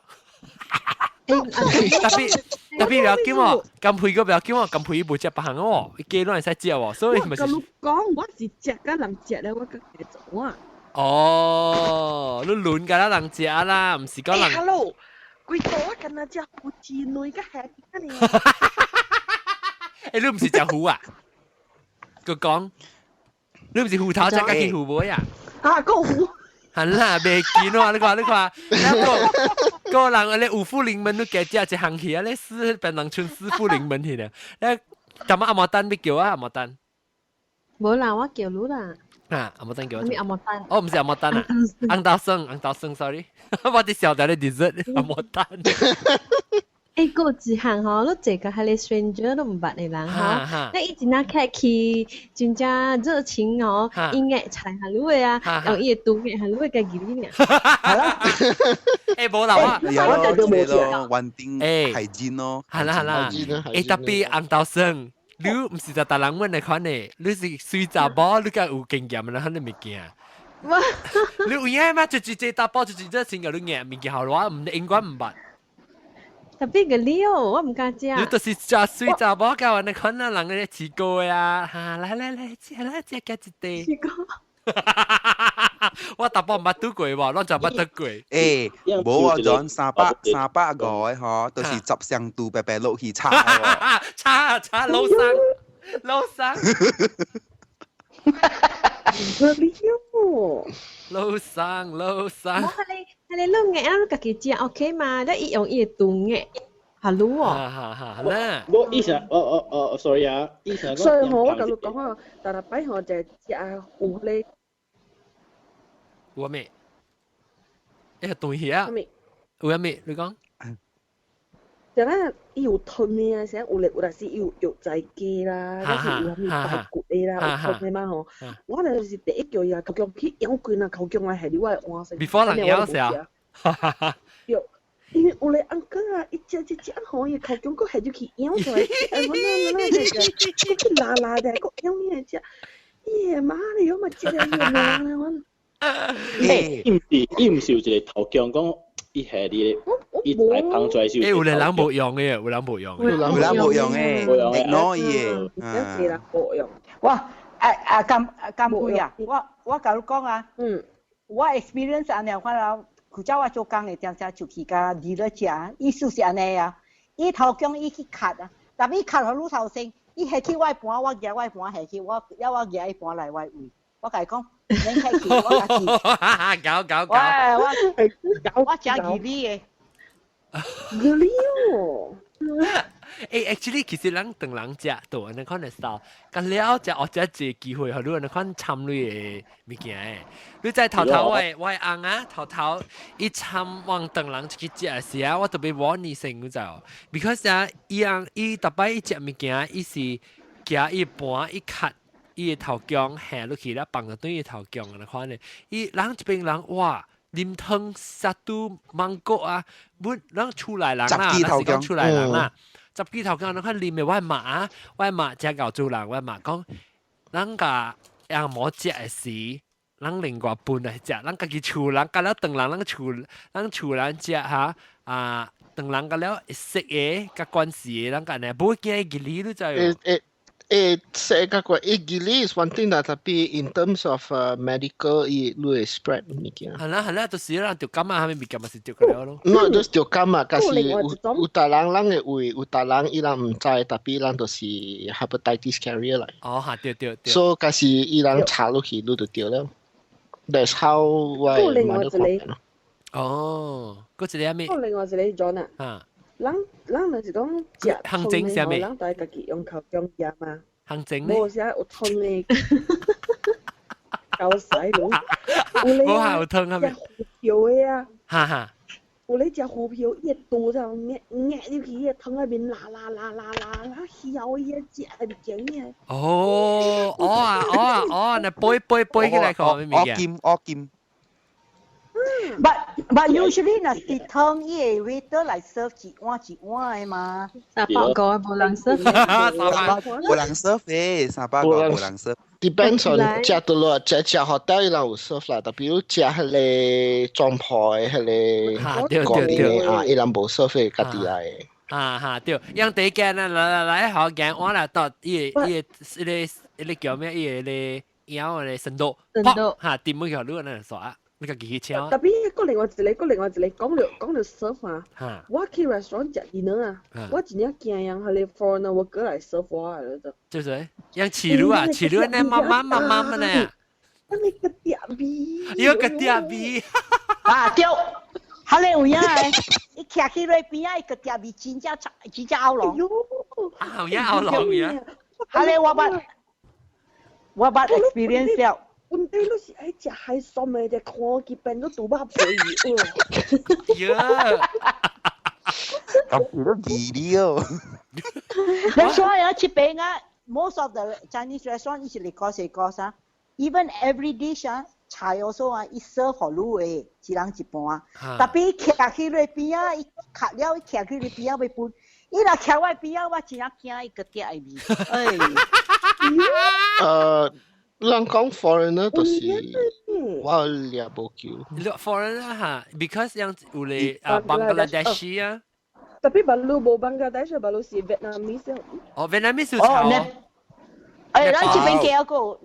特別特別不要緊哦，甘配閣不要緊哦，甘配伊無食別項哦，伊雞攏會使食哦，所以咪是。我共你講，我是食佮人食咧，我閣會做啊。哦，你輪佮人食啦，毋是講人。 Hello，規桌我敢若食魚翅卵佮蝦餅爾。欸，你毋是食魚啊？閣講，你毋是芋頭食家己芋尾啊？啊，講芋。係啦，袂見喎，你看你看，那個個人咧五福臨門都加食一項去啊，咧四變人像四福臨門去咧。咧，今仔阿毛丹欲叫啊，阿毛丹。無啦，我叫你啦。啊，阿毛丹叫我。阿毛丹。哦，毋是阿毛丹啊，紅豆酸，紅豆酸，sorry，我佇笑佇咧 dessert 阿毛丹。欸，閣有一項吼，你坐共彼個 stranger 你毋捌的人吼，你伊真正客氣，真正熱情吼，伊愛睬下你的啊，用伊的拄壓下你的家己你爾。欸，無啦，我我都無咯，穩定海鮮咯。係啦係啦，欸，特別紅豆酸，你毋是逐逐人問的款的，你是水查某，你較有經驗的款的物件。你有影嗎？就一個查埔，就一熱情，共你壓物件，予我毋永遠毋捌。特別個料，我毋敢食。你就是食水查某甲我那款啊人個試過啊，哈來來來，食來食加一塊。試過。我淡薄毋捌拄過無，攏就捌拄過。欸，無啊，John 350個嗬，都是十雙拄白白落去炒喎。炒炒老生老生。個料。老生老生。無，係你攏硬啊，你家己食 OK 嘛？你伊用伊的肚硬，哈滷哦。哈哈哈，啦。我以前，哦哦哦，sorry 啊，以前所以吼，我共你講啊，逐逐擺吼就食有咧。有咩？欸，斷去啊！有咩？你講。就咱伊有湯的啊，啥有咧有若是有藥材雞啦，還是有啥物排骨的啦，有湯的嘛吼。我就是第一叫伊啊，頭強去舀幾若頭強來下入我的碗先。 Before 人舀啥？對，因為有咧 uncle 啊，伊食食食吼，伊頭強閣下入去舀出來，哎，我那那那個，閣去拉拉的，閣舀你來食。耶媽哩，我嘛食了伊媽哩，我。欸，伊毋是有一個頭強講，伊下你，伊來捧出來是。欸，有個人無用的，有人無用的。有人無用的，ignore 伊的。有人無用。我啊啊咁咁貴啊！我共你講啊，我 experience 按呢款啦，古早我做工的定定就去共 dealer 食，意思是按呢啊，伊頭強伊去卡啊，但伊卡予愈頭先，伊下去我的盤，我舉我的盤下去，我了我舉伊盤來我位，我共伊講，免客氣，我家己。搞搞搞！我食義理的。義理哦。欸，actually 其實咱唐人食都按呢款的 style，佮了食學食一個機會，予你按呢款參你的物件的。你知頭頭我的翁啊，頭頭伊參往唐人出去食的時啊，我特別warn 你先，你知無？Because 啊，伊翁伊逐擺伊食物件，伊是舉伊盤伊崁伊的頭強下落去了，放落對伊頭強按呢款的。伊人這邊人哇，啉湯 satu mangkuk 啊，本人厝內人啦，咱是講厝內人啦。十支頭家人看啉的，我媽，我媽食夠主人，我媽講，咱共翁某食的時，咱另外分來食，咱家己厝人，佮了唐人，咱厝人食哈啊，唐人佮了識的，佮關係的，咱共呢，無驚伊義理，你知無？欸欸，識個個伊義理 is one thing 啦，tapi in terms of medical 伊你會 spread 物件。係啦係啦，就是咱著感啊，啥物物件嘛是著個了咯。 No，就是著感啊，可是有逐人人會為有逐人伊人毋知，tapi 人就是 hepatitis carrier 來。哦，哈，對對對。所以假是伊人查落去，你就對了。That's how 我媽都講咯。哦，閣一個咩？閣另外一個 John 啊。啊。人人就是講食行政啥物？人都愛家己用口強食嘛。行政呢？無啥有湯的，搞屎攏。無下有湯係咪？食魚票的啊。哈哈。有咧食魚票，伊會肚這樣壓壓入去，伊個湯內面拉拉拉拉拉拉，曉伊食物件嘅。哦，哦啊，哦啊，哦，那背背背起來看咩物件？惡金惡金。 But usually 若是湯，伊會 waiter 來 serve 一碗一碗的嘛。 300個無人 serve。無人 serve 的，300個無人 serve。 Depends on 食佗落，食食 hotel 伊人有 serve 啦，但比如食彼个莊鋪的彼個嗰邊的啊，伊人無 serve 的家己來的。啊哈對，用第一間啊，來來來，好間我來到伊個伊個伊個伊個叫咩？伊個咧枵個深度，哈，點乜叫你那煞？你家己去請。 Tapi 閣另外一個，閣另外一個講著講著 serve 啊，我去 restaurant 食 dinner 啊，我真正驚人彼個 foreigner 我過來 serve 我來就。就是用飼路啊，飼路呢，慢慢慢慢呢。那個嗲味。有個嗲味。啊對，彼個有影的，伊徛起來邊仔，伊個嗲味真正真正喉嚨。啊，有影喉嚨呀。彼個我捌 experience 了。問題你是愛食海參的，就看佢變做豬肉皮。呀！咁都義理哦。 That's why 啊，這邊啊，most of the Chinese restaurant 伊是嚟 course course 啊，even every dish 啊，菜 also 啊，伊 serve 予你的，一人一盤。Tapi 徛起來邊仔，伊崁了，伊徛起來邊仔欲分，伊若徛我邊仔，我真正驚伊個嗲的味。哎。人講 foreigner 就是我掠無球。 Foreigner 哈，because 樣有咧啊，Bangladeshi 啊。特別白魯無 Bangladesh，白魯是 Vietnamese。哦，Vietnamese 臭。哦，誒，咱這邊叫個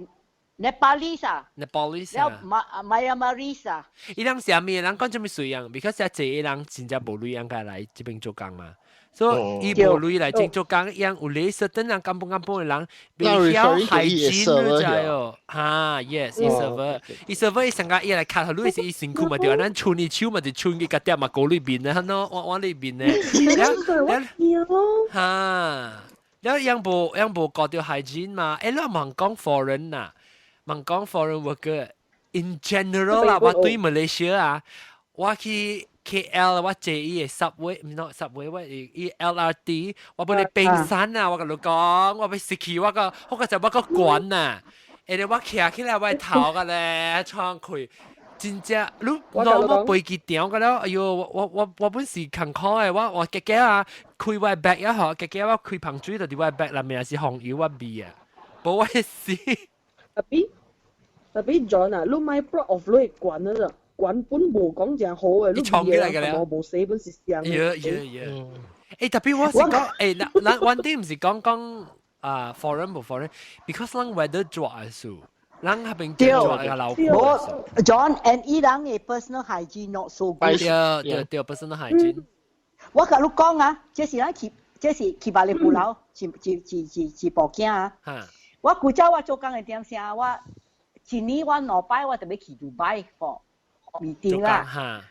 Nepalese 啊，Nepalese 啊，馬 Myanmarese 啊。伊人是啥物？人講做咩水樣？because 這濟人真正無鐳人家來這邊做工嘛。所以伊無鐳來這做工，伊人有咧 certain 人甘本甘本的人，袂曉 hygiene 你知哦？哈，yes，伊 server，伊 server 伊成個伊來卡頭，你是伊身軀嘛對，咱穿伊手嘛就穿伊個點嘛鍋裏面咧，喏，碗碗裏面咧。哈，了樣無樣無顧到 hygiene 嘛？誒，你問講 foreign 啊？問講 foreign worker in general 啦，我對馬來西亞啊，我去 KL 我坐伊個 subway，唔 not subway，我伊 LRT，我本來冰山啊，我共你講，我欲死去，我個就我個管啊，誒，我徛起來我頭個咧，窗開。真正你我飛機場個了，哎喲，我本是艱苦的，我結結啊，開我 bag 一嗬，結結我開香水就佇我 bag 內面是紅油我味啊，無我死。特別特別 John 啊，你買 proud of 你管嗰個，管本無講真好嘅，你創起來嘅咧，無死本是香。Yeah。誒，特別我是講，誒，咱咱one thing 毋是講講啊，foreign 無 foreign，because 咱 weather 熱的時。人那邊對個老婆。John and 伊人嘅 personal hygiene not so good。對對對，personal hygiene。我共你講啊，這是咱去，這是去百里布老，一一一一一部囝啊。我古早我做工嘅點聲，我一年我兩擺我特別去杜拜 for meeting 啦。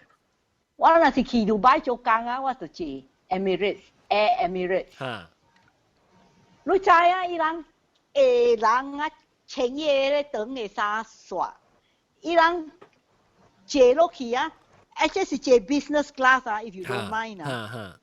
我若是去杜拜做工啊，我就坐 Emirates Air Emirates。你知啊？伊人下人啊，穿伊個咧長的衫煞，伊人坐落去啊，而且是坐 business class 啊，if you don't mind 啊。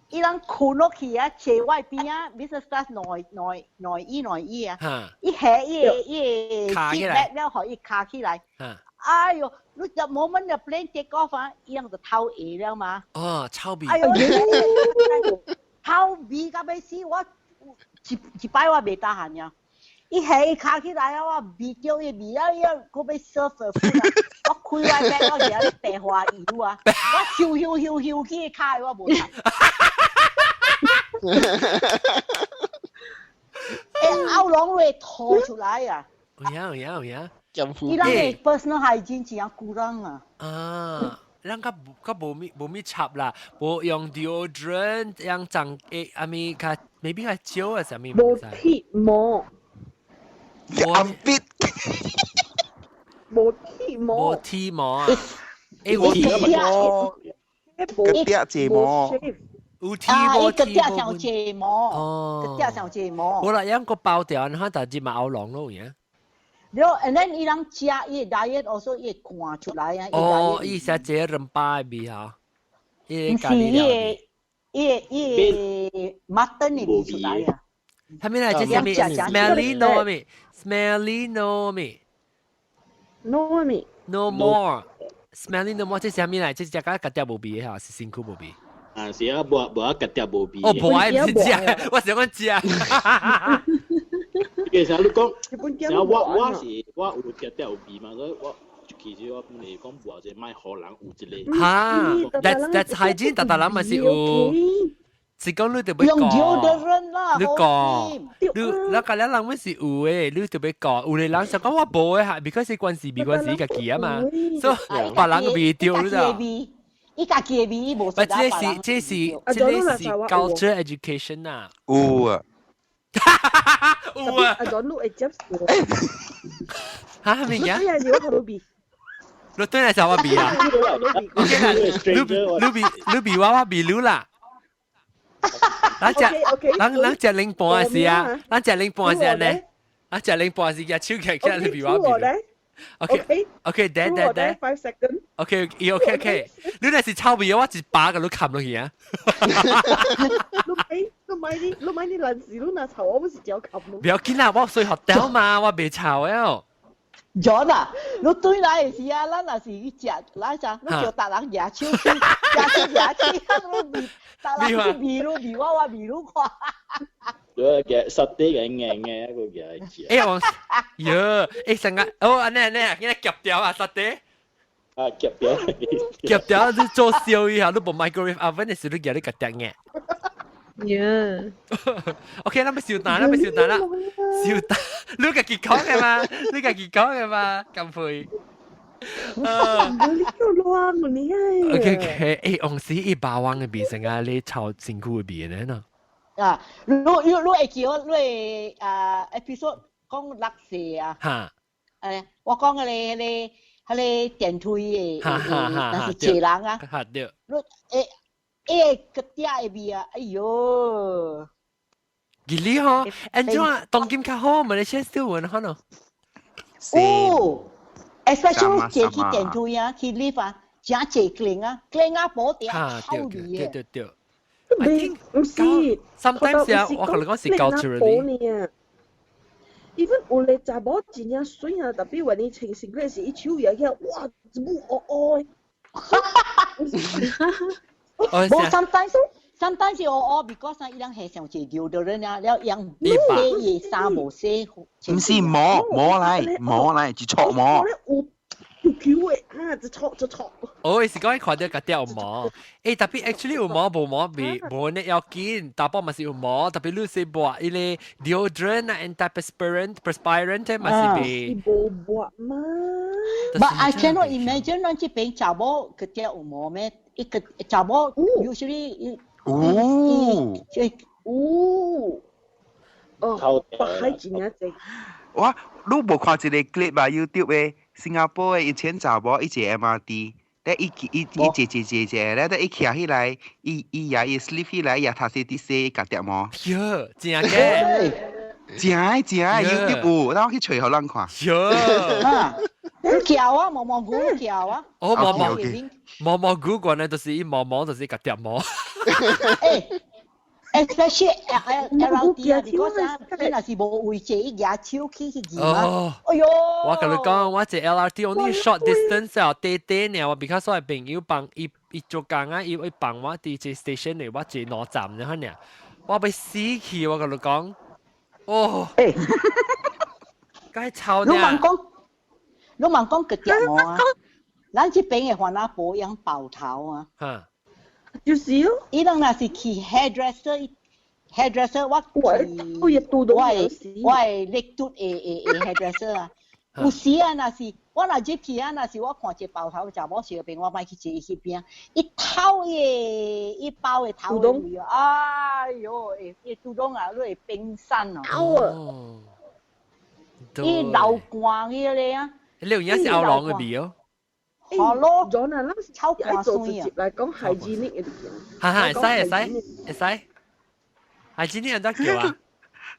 伊人睏落去啊，坐我邊啊，business class 內內內椅內椅啊，伊下伊個伊個 seat belt 了，予伊卡起來。哎喲，你 the moment the plane take off 啊，伊人就透下了嘛。哦，臭味。哎喲，臭味到欲死，我一一擺我袂 tahan 呀。伊下伊卡起來啊，我味著伊味啊，伊閣欲 serve food 啊，我開我 bag 我是咧白花油啊，我嗅嗅嗅嗅去卡我無睇。欸，喉嚨會吐出來啊！有影有影有影。伊人的 personal hygiene 真 kurang 啊。啊，咱較較無咪無咪插啦，無用 deodorant，用髒誒，阿咪較 maybe 較少啊，啥物？無剃毛。暗必無剃毛。無剃毛啊！欸，我剃毛，個嗲睫毛。有剃毛，個嗲上睫毛，哦，個嗲上睫毛。好啦，一個包掉，你看大隻嘛喉嚨咯，有影。了，and then 伊人食伊 diet also 伊看出來啊。哦，伊食這 rempah 味哈。毋是伊個伊個伊個 mutton 的味出來啊。係咪來？這是咩？Smelly no 咩？Smelly no 咩？No 咩？No more。Smelly no more，這是啥物來？這是食甲家己無味哈，是身軀無味。啊，是啊，無無啊，家己無味。哦，無愛毋是食，我想講食。其實你講，像我我是我有家己有味嘛，所以我其實我本來講無這莫予人有這個。哈，that's hygiene，逐逐人嘛是有。是講你特別用 deodorant 啦，你講，你你個了人咪是有的，你特別講，有的人想講我無的哈，because 是關係未關係家己啊嘛，所以別人味著你知道。伊家己的味伊無。不，這是 culture education 啊。有啊。有啊。阿 John 你會接受？哈？咩嘢？你我睇到味。你對來就我味啊。OK 啦，你你味你味我我味你啦。咱食，咱咱食零半時啊，咱食零半時呢，咱食零半時，舉手起來你味我味。OK OK，得得得。 5 second。 OK OK OK，你若是臭味，我一巴共你冚落去啊！你買你買你你買你爛事，你若臭，我不是照冚咯。不要緊啦，我睡學掉嘛，我袂臭了。 John 啊，你對來的時啊，咱若是去食，咱啥，你叫逐人舉手，舉手舉手，你味，逐人去味你味我，我味你看。對嘅，實啲嘅硬嘅一個嘅。欸我，喲，欸成個，哦，按呢按呢，今日夾掉啊，實啲。啊，夾掉，夾掉你做燒以後，你無 microwave oven 的時，你夾你夾掉嘅。 Yeah。 OK，咱要收單，咱要收單啦，收單，你家己講嘅嘛，你家己講嘅嘛，咁配。你叫亂你啊！OK OK，誒，往時伊霸王嘅味成啊，你臭身軀嘅味呢？啊，你會記我你啊 episode 講六四啊？哈。誒，我講彼個電梯的，但是坐人啊。哈對。你誒個嗲的味啊！哎喲。吉利吼，按怎當今較好，馬來西亞少雲可能。哦，especially 坐去電梯啊，去 lift 啊，真濟間啊，間啊無嗲臭味的。對對對。 I think 唔是，sometimes 啊，我可能講是 culturally。 even 有咧查某真正媠啊，特別話你穿身軀時，伊手搖起來，哇，一母烏烏的。無 sometimes 是烏烏，because 啊，伊人下上濟 deodorant 啊，了用洗伊衫無洗。唔是毛毛來毛來，一撮毛。有球的啊，一撮一撮。哦，是講伊看到家己有毛，欸，特別 actually 有毛無毛未無呢要緊，大波嘛是有毛，特別你是抹伊個 deodorant 啊，antiperspirant perspirant 嘛是未。無抹嘛。 But I cannot imagine 咱這邊查某佢啲有毛咩？一個查某 usually 哦，有，哦，白海真正濟。哇，你無看一個 clip 啊？YouTube 的新加坡的以前查某伊坐 MRT，咧伊伊伊坐坐坐坐，咧伊徛起來，伊伊也伊 sleep 起來，伊也頭先佇洗家己毛。喲，真嘅？真的真的，YouTube 有，等我去揣予咱看。喲，橋啊，毛毛菇橋啊。哦，毛毛毛毛菇原來就是伊毛毛，就是家己毛。欸，especially LRT 啊，because 啊，你若是無位坐，伊舉手去去舉嘛。哎喲！我共你講，我坐 LRT only short distance 啊，短短爾，我 because 我朋友幫伊伊做工啊，伊伊幫我佇這 station 內，我坐兩站爾爾，我欲死去，我共你講，哦，欸，該臭你問講，你問講腳條毛啊？咱這邊的番仔婆用爆頭啊。哈。就是哦。伊人若是去 hairdresser，hairdresser 我去，我我會叻嘟的的的 hairdresser 啊。有時啊，若是我若入去啊，若是我看一個包頭查某小邊，我莫去坐伊彼邊。伊頭的伊包的頭的味啊，哎喲，會會拄攏啊，你會冰山哦。伊流汗迄個啊。你有影是喉嚨的味哦。好咯，咗啊，咱超愛做直接來講 hygienic 的物件。哈哈，會使會使會使，hygienic 按怎叫啊？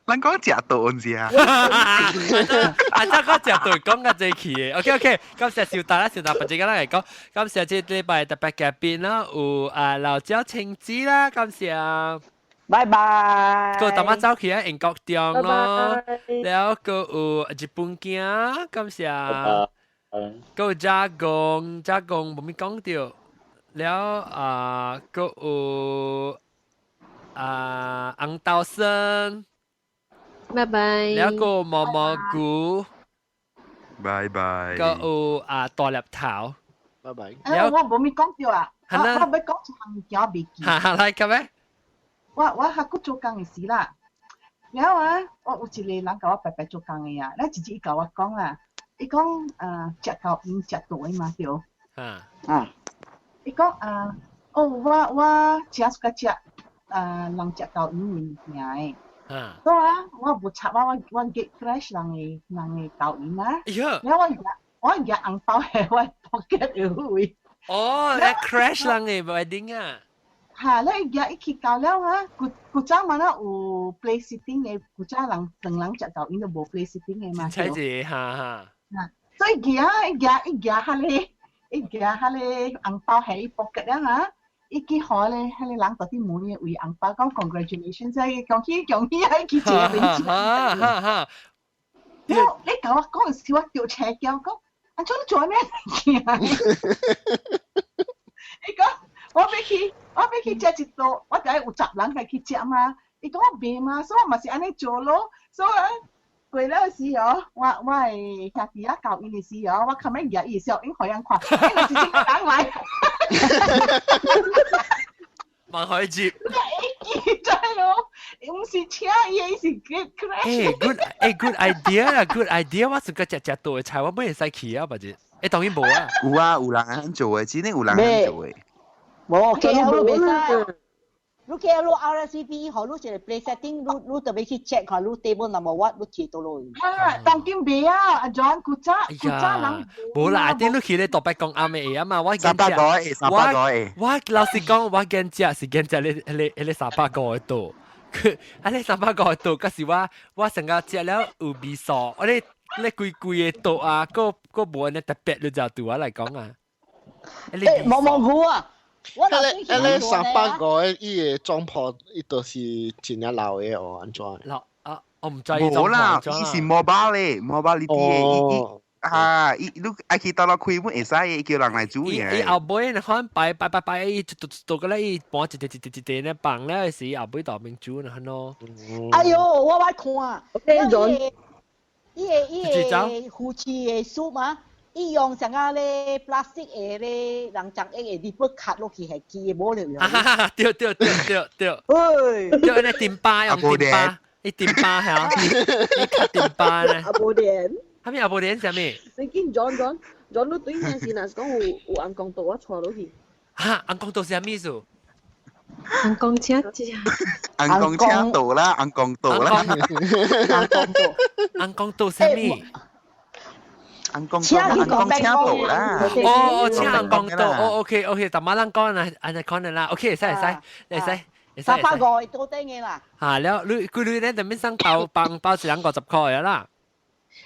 咱講食頓是啊。啊，這個食頓講較濟去的。OK OK，感謝小達啦，小達，別陣間咱來講。感謝這禮拜特別嘉賓啦，有啊老椒青子啦，感謝。拜拜。個淡仔走去啊，英國中咯，了閣有日本囝，感謝。閣有加工，加工無咪講著，了啊，閣有啊紅豆生。拜拜。了閣有毛毛菇。拜拜。閣有啊大粒頭。拜拜。欸，我無咪講著啊，我我欲講一項物件我袂記。哈哈，來講咩？我我還閣做工的時啦，了啊，我有一個人共我白白做工的啊，了一日伊共我講啦，伊講啊，食夠閒食大的嘛對。啊啊。伊講啊，哦，我我誠喜歡食啊，人食夠閒物件的。啊。所以啊，我無插我我我 gate crash 人的人的豆閒啊。哎了我舉我舉紅包佇我 pocket 的位。哦，你 crash 人的 wedding 啊？哈，你伊舉伊去到了啊，古古早嘛啦有 place seating 的，古早人兩人食豆閒都無 place seating 的嘛。彩子，哈哈。啊，所以舉伊舉伊舉彼個，伊舉彼個紅包佇伊 pocket 了哈，伊去予咧，彼個人佇佇門的位紅包講 congratulations，伊恭喜恭喜啊，伊去坐邊哈哈哈。了，你共我講的時，我著車叫講，按怎你做咩物件？伊講我欲去，我欲去食一道，我知有十人來去食嘛。伊講我袂嘛，所以我嘛是按呢做咯。所以過了時哦，我的兄弟啊教𪜶的時哦，我較尾舉伊小，𪜶予人看，𪜶就是這個人來。望海接。記得咯，毋是請伊，伊是 gate crash。欸，good，欸，good idea 啦，good idea，我自個食食到的菜，我本會使去啊，或者，欸，當然無啊。有啊，有人按做的，真的有人按做的。無，KL 你袂使。你 KL 你 RSVP 予你一個 place setting，你特別去 check 看你 table number what，你去倒落去。啊，當今袂啊，阿 John 古早古早人。無啦，頂你去咧特別講啱的啊嘛，我 300個的，300個的。我老實講，我見食是見食咧300個的桌，啊咧三百個的桌，可是我成個食了有味素，我咧咧規規的桌啊，閣閣無按呢特別，你就對我來講啊。欸，無無牛啊！彼个彼个300個，伊个裝破，伊都是真正老的哦，按怎？老啊，我毋知。無啦，伊是 mobile 咧，mobile 呢啲的，伊伊啊，伊你愛去倒落開門會使，伊叫人來煮嘅。伊後尾你看擺擺擺擺，伊一做個咧，伊搬一塊一塊一塊咧放咧時，後尾當面煮呢咯。哎喲，我捌看，伊個夫妻的書嘛。伊用啥個咧 plastic 的咧，人長一個你不卡落去係機的無了用。對對對對對。喂。對，那丁巴用丁巴，伊丁巴係啊，伊卡丁巴咧。阿無連。啥物阿無連啥物？你見 John John John 你對面是若是講有尪公桌，我帶落去。哈，尪公桌是啥物意思？尪公車只。尪公車道啦，尪公道啦。尪公桌。尪公桌啥物？尪公尪公車道啦。哦哦，請尪公桌，哦 OK OK，逐馬人講啊，按呢可能啦，OK，會使會使會使會使。 350桌頂的啦。哈，了，你規鐳咧，踮面送包包包一人50塊的啦。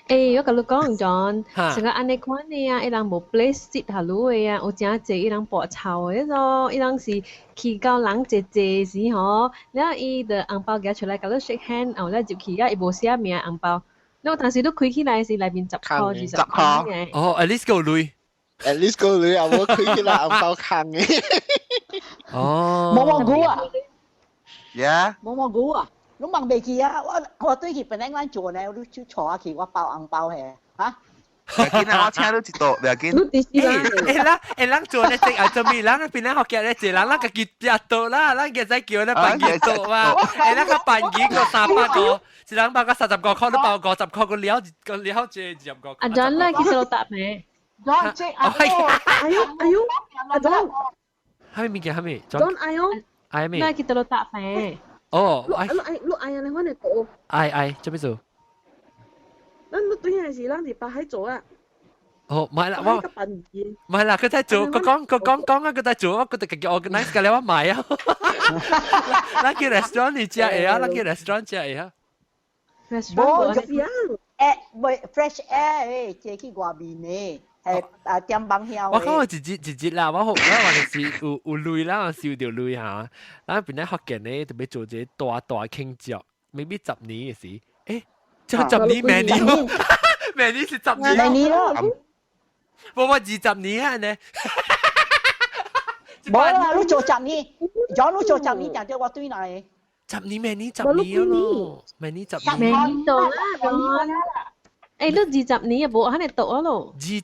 欸，我共你講 John，成個按呢款的啊，伊人無 place sit 下落的啊，有誠濟伊人跋臭的咯，伊人是去到人濟濟時吼，了伊就紅包舉出來，共你 shake hand，後了入去啊，伊無寫名紅包。了當時你開起來是內面10塊20塊嘅。哦，at least 夠鐳，at least 夠鐳啊！無開起來紅包空的。哦。無無牛啊。 Yeah。無無牛啊！你問袂記啊！我對去本來阮做呢，你就坐下去，我包紅包的嚇。不要緊啊，我請你一桌，不要緊。欸啦，欸，咱做咧這啊做咩？咱邊咧學嘅咧，一人咱家己食桌啦，咱個使叫咧辦幾桌啊？欸，咱個辦幾個300個，一人包個35塊，你包50塊，個了個了這25。阿 John 咧，其實我答咩？John 這阿哎呦哎呦，阿 John，啥物物件？啥物？John 哎呦，哎咩？那其實我答咩？哦，你愛你愛啊！你看你桌。愛愛，做咩做？咱你對係是咱佇北海做啊。哦，唔係啦，我唔係啦，佢在做，佢講佢講講啊，佢在做，我佢就自己 organize 個了，我買啊。咱去 restaurant 你食會啊，咱去 restaurant 食會啊。無，欸，袂 fresh air 誒，這去外面的，係啊點網曉。我講我一日一日啦，我我話是有鐳啦，我收著鐳嚇。咱本來福建咧特別做一個大大慶祝，maybe 10年的時，欸，這十年明年，明年是十年。明年咯。無我20年啊呢。無啦，你做十年，如果你做十年，定著我對來。十年明年十年咯，明年十年。明年到啦，欸，你20年也無按呢讀啊咯。二十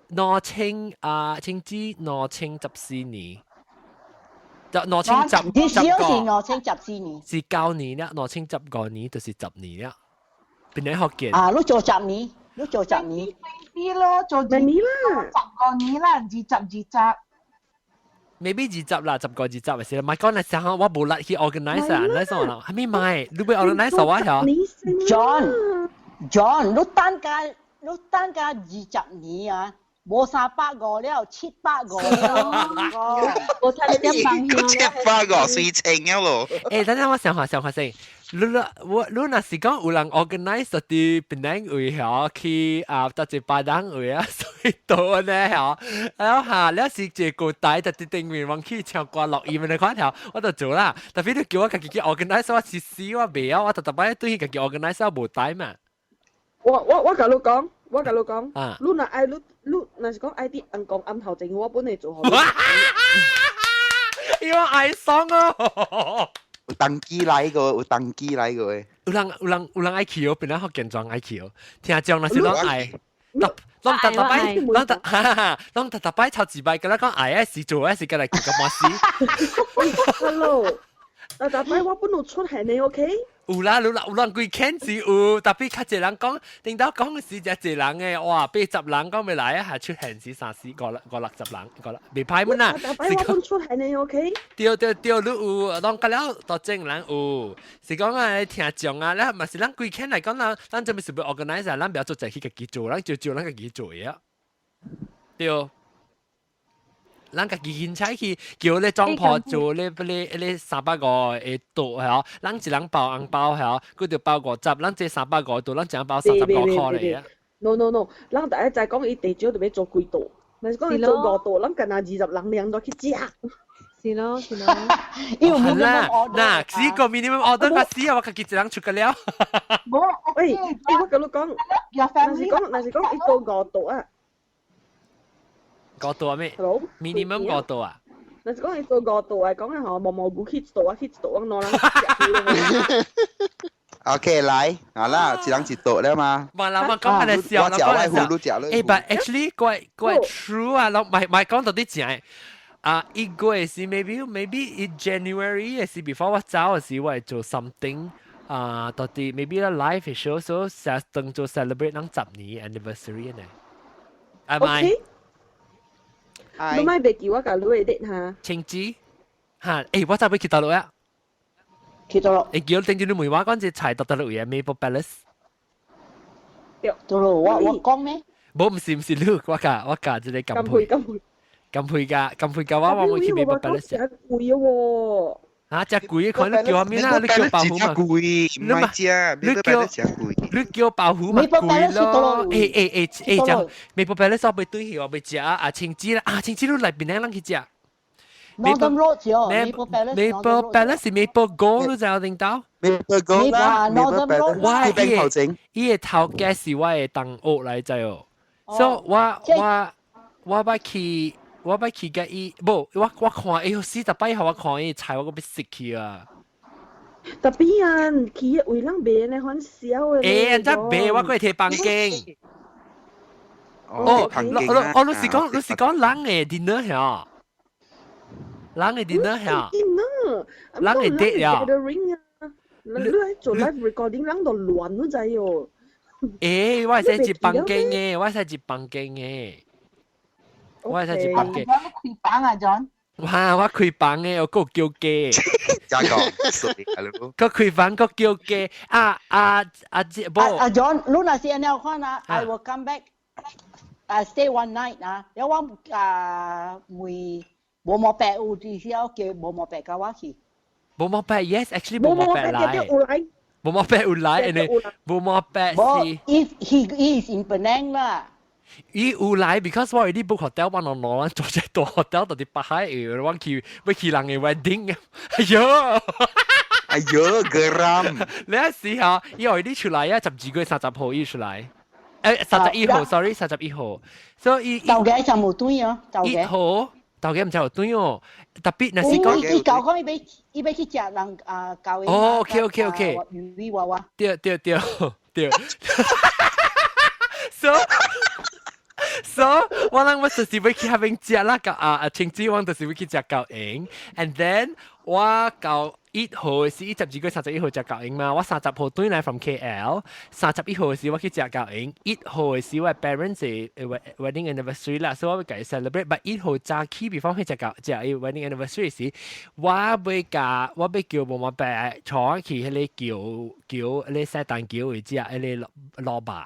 兩千啊，千之2014年，就兩千十十個。2014年。是9年啦，2015年就是十年啦。邊個福建？啊，你做十年，你做十年。啲咯，做十年啦， 10個年啦，20 20。 maybe 二十啦，10個20嘅時，唔係講你時候我無力去 organize 啊，你說啦，係咪買？你要 organize 我曉？John John，你等價20年啊，無300個了，700個了。無睇你點放700個水清了咯。欸，等陣我想下想下先。你我你若是講有人 organize 佇檳城位曉去啊，搭一巴人位啊，所以多呢曉，然後下了是一個台佇頂面往去唱歌錄音的款條，我就做啦。特別你叫我家己去 organize，我是死我袂曉，我逐逐擺對家己 organize 我無台嘛。我共你講，我共你講，你若愛你你若是講愛佇尪公暗頭前，我本來做予你。因為愛爽哦。有當機來過，有當機來過。有人有人有人愛去哦，本來福建莊愛去哦，聽講若是攏愛。攏攏逐逐擺，攏逐哈哈，攏逐逐擺頭一擺，佮咱講愛的時做的時，佮來結個半死。 Hello，逐逐擺我本有出現的，OK？有啦，有啦，有人規間是有，特別較濟人講，頂到講時就濟人的，哇，80人講欲來啊，還出現時三四五六五六十人，五六袂歹滿啦。逐擺我本出現的，OK？對對對，你有，攏甲了多正人有，是講啊，聽眾啊，咧嘛是咱規間來講，咱咱這邊是欲 organize 啊，咱不要做這去家己做，咱就照咱家己做的。對。咱家己凊彩去叫咧莊婆做咧，咧咧350的桌係哦，咱一人包紅包係哦，佢就包50，咱這350桌，咱一人包35塊咧啊。 No no no，咱第一就講伊地少就欲做幾桌，若是講伊做五桌，咱干焦20人兩桌去食。是咯是咯。因為啦，嗱，是個 minimum order 個死啊，我家己一人出個了。無，喂，我佮你講，若是講若是講伊做五桌啊。五桌咩？Hello， minimum 五桌啊？若是講伊做五桌啊，講啊吼，毛毛菇去一桌，我去一桌，我兩人食。 OK，來，好啦，一人一桌了嘛。冇啦，我講下笑，我食我葫蘆食咧。誒，but actually quite quite true 啊，攏唔係講到啲正。啊，一個月是 maybe in January 是 before 我走的時，我會做 something 啊，到底 maybe 啦 live show so 成當做 celebrate 咱10年 anniversary 呢。係咪？你莫袂記我共你的 date 哈。青子嚇，誒，我早欲去佗落啊？去佗落？誒，叫頂住你問我講這菜佗佗落位啊？Maple Palace。對。佗落我講咩？無，毋是毋是你，我共這個金配。金配。金配㗎，金配㗎我我會去 Maple Palace。真貴喎。啊，真貴，看你叫啥物啦？你叫包袱嘛？貴，唔係食，你叫你叫包袱嘛貴咯？誒誒誒誒，講 Maple Palace 我欲對去，我欲食啊，青子啦，啊青子你來邊個人去食？Northern Road 哦，Maple Palace。 Maple Palace 是 Maple Gold 你知影頂到？Maple Gold 啦，Northern Road。我伊個伊個頭家是我的同學來知哦，所以我我我欲去。我欲去共伊，無我我看，哎喲，40擺予我看伊菜，我閣欲死去啊！ Tapi 啊，去的位人賣呢，很少的。欸，按怎賣？我閣會提房間。哦，哦，你是講人的 dinner 嚇？人的 dinner 嚇？dinner，人的 date 呀？ gathering 啊，你來做 live recording，人都亂你知哦。欸，我會使一房間的，我會使一房間的。我會使一房間。我開房啊，John。哇！我開房的，我閣叫雞。加講，閣開房閣叫雞啊啊啊！這無。啊 John，你若是按呢看啊，I will come back。啊，stay one night 啊，有我啊問無毛白有啲時候叫無毛白共我去。無毛白，yes，actually 無毛白來。無毛白有來，因為無毛白是。 If he is in Penang 啦。伊有來，because 我 already book hotel，我攞攞做隻大 hotel 到佇北海，我去欲去人的 wedding，哎喲，哎喲，geram！你一試下，伊 already 出來啊，12月30號伊出來，誒，31號，sorry，31號，所以頭家就無轉哦，頭家。1號，頭家毋知有轉哦，特別若是講，伊舊講伊欲去食人啊舊的。哦，OK OK OK，魚娃娃。對對對對。So 我人我就是欲去彼邊食啦，共啊啊青子，我就是欲去食狗營，and then 我到1號是12月31號食狗營嘛，我30號轉來 from KL，31號時我去食狗營，一號時我 parents 的 wedding anniversary 啦，所以我欲共伊 celebrate，but 一號早起 before 去食狗食伊 wedding anniversary 時，我欲共我欲叫無毛伯坐去彼个橋橋彼個西單橋位置啊，彼个蘿蔔。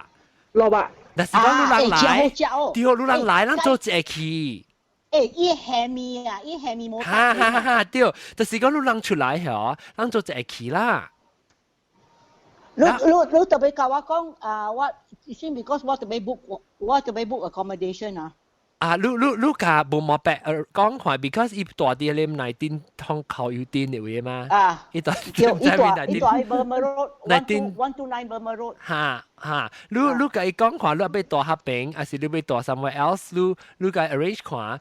蘿蔔。若是講你人來，對，你人來，咱做一個去。欸，伊蝦麵啊，伊蝦麵無。哈哈哈！哈對，就是講你人出來嗬，咱做一個去啦。你特別共我講啊，我先 because 我特別 book 我特別 book accommodation 啊。啊，你你你甲無毛白講話，because 伊蹛佇咧19通靠油店的位嘛。啊，伊蹛伊蹛伊蹛 Burma Road，129 Burma Road。哈哈，你你共伊講看，你欲蹛彼邊，還是你欲蹛 somewhere else？你你共 arrange 看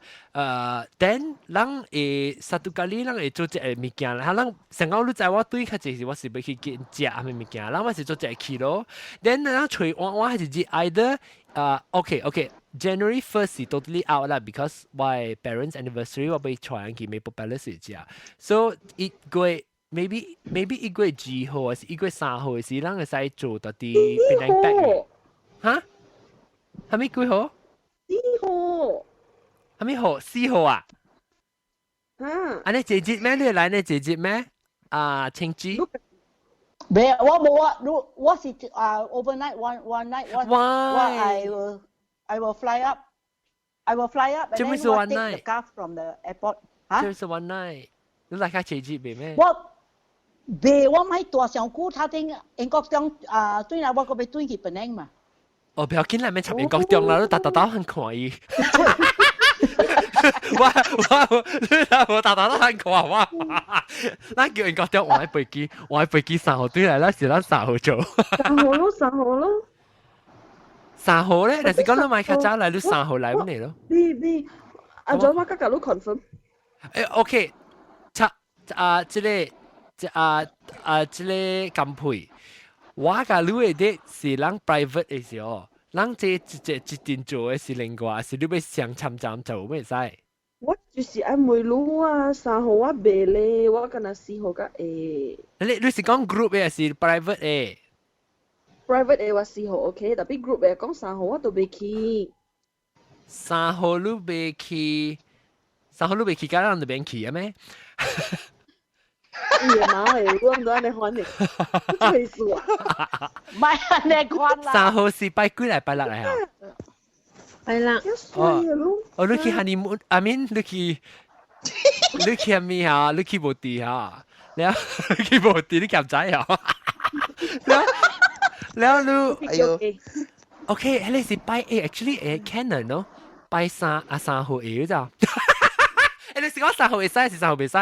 ，then 咱會 satu kali 咱會做一个物件，哈，咱上講你知我對較濟是我是欲去見食啥物物件，咱我是做一个去咯。then 咱揣換換還是 either 啊，OK OK。January 1st 是 totally out 啦，because 我 parents anniversary 我欲帶𪜶去 Maple Palace 食，so 一月 maybe 1月2號還是1月3號時，咱會使做到佇 Penang Pack 哈？係咪幾號？ 4號。係咪號？4號啊？哈？按呢這節咩？你來呢這節咩？啊，青枝。沒，我無啊，我是啊 overnight one night 我我 I will fly up. I will fly up and then one take night the car from the airport. 嚇？就是 one night。你來較濟日袂咩？我袂，我莫蹛上久，頭頂英國中啊，轉來我閣欲轉去檳城嘛。哦，不要緊啦，免插英國中啦，你逐逐兜很看伊。我我我逐逐都很看我。咱叫英國中換飛機，換飛機3號轉來，咱是咱三號做。三號咯，三號咯。三號咧，但是講你莫較早來，你三號來乜嚟咯？你你，阿咗我今日都 confirm。誒，OK，七啊，這個這啊啊，這個金配，我共你的 date 是咱 private 的時候，咱這一這一定做的是另外，是你欲相參參就袂使。我就是愛問你啊，三號我袂咧，我敢若4號較會。你是講 group 的還是 private 的？ private 的我四號 OK，但係 group 的講三號我都袂去。三號你袂去，三號你袂去，敢人就免去啊咩？伊會媽的，我毋知按呢款的，吹死啊！莫按呢款啦。三號是拜幾來拜六來啊？拜六。哦，哦，你去 honeymoon，I mean 你去啥物啊？你去無佇哈？了，你去無佇，你敢知啊？了了你，哎喲，OK，彼個是拜 actually 誒 canon 咯，拜三啊三號會咋？你是講三號會使，是三號袂使？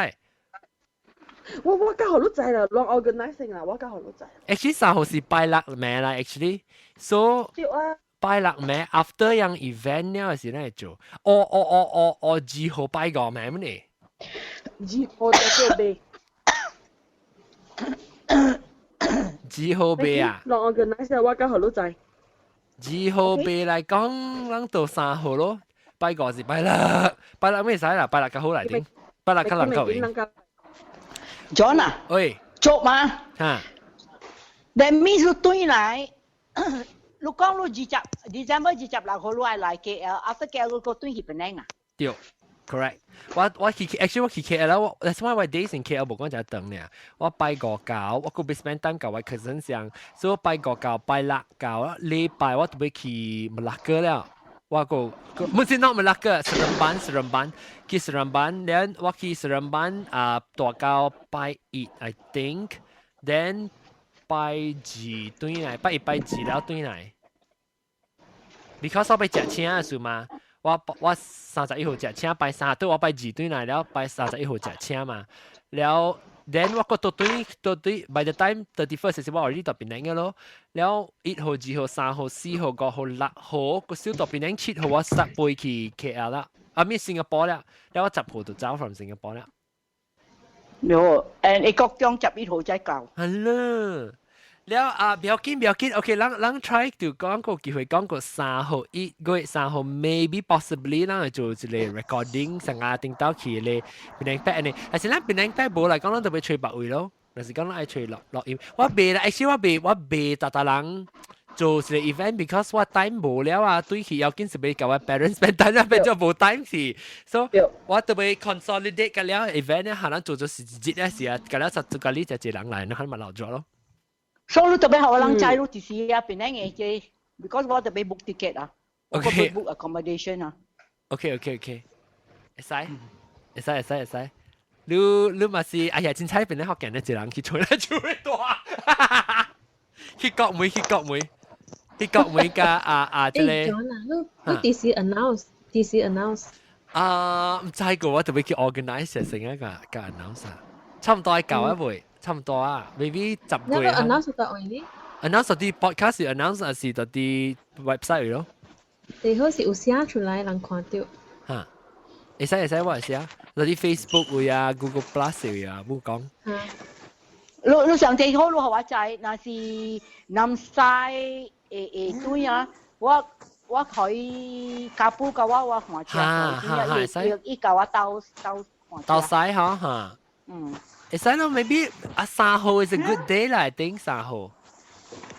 我較好你知啦，亂 organizing 啦，我較好你知。 Actually 三號是拜六暝啦，actually，so 對啊。拜六暝 after 樣 event 了時咧做，哦哦哦哦哦，2號拜五暝乜呢？ 2號就做未。二號未啊？亂 organize 我較好你知。 2號未來講，咱到三號咯。拜五是拜六，拜六咩使啦？拜六較好來點，拜六較能夠用。 John 啊，喂，做嘛？哈，That means 你轉來，你講你20 December 26號你愛來 KL，after KL 你閣轉去檳城啊？對，correct。我去 actually 我去 KL 啦，我 that's why 我 days in KL 無講真長呢。我拜五到，我閣欲 spend time 共我 cousin 上，所以我拜五到拜六到禮拜我都欲去馬拉哥了。我個唔是 not 馬拉哥，Seremban Seremban 去 Seremban，then 我去 Seremban 啊，蹛到拜一，I think，then 拜二轉來，拜一拜二了轉來。because 我欲食請的事嘛，我31號食請，拜三對我拜二轉來了，拜31號食請嘛，了 then 我閣倒轉倒轉，by the time 31st 時我 already 到檳城个咯，了1號、2號、3號、4號、5號、6號，閣少到檳城7號我塞飛去 KL 啦，啊咪新加坡了，了我10號就走 from 新加坡了。喲，and 英國中11號才到。係啦。了啊，不要緊，不要緊，OK，咱 try 就講個機會講個3號1月3號，maybe possibly 咱會做一个 recording，上下頂到去咧檳城呢，但是咱檳城伯無來講，咱就欲揣別位咯。若是講咱愛揣錄錄音，我袂啦，actually 我袂逐逐人做一个 event，because 我 time 無了啊，對去要緊是欲共我 parents spend time，變做無 time 去，所以我特別 consolidate 個了 event 咧，可能做咗是一日咧是啊，個了十個你就一人來，你可能嘛留咗咯。所以你特別予人知你就是啊，檳城的這，because 我特別 book ticket 啊，我 book accommodation 啊。 OK，會使，會使，會使，會使。你嘛是，哎呀，真彩檳城福建的一人去揣來厝的蹛，去國梅，去國梅，去國梅佮啊啊，這個。你你幾時 announce？幾時 announce？啊，毋知個，我特別去 organize 成一個個 announce 啊，差唔多係舊一回，差唔多啊，maybe 10 你月。 announce 到位呢？ announce 啲 podcast announce 還是到啲 website 咯？最好是有寫出來，人看到。嚇，會使會使，我會寫，嗰啲 Facebook 會啊，Google Plus 會啊，冇講。嚇。你你上最好，你予我知，若是南西會會對啊，我可以加補甲我我換車，伊伊共我鬥鬥換車。鬥使嗬嚇。嗯。會使咯，maybe 啊3號 is a good day 啦，I think 3號。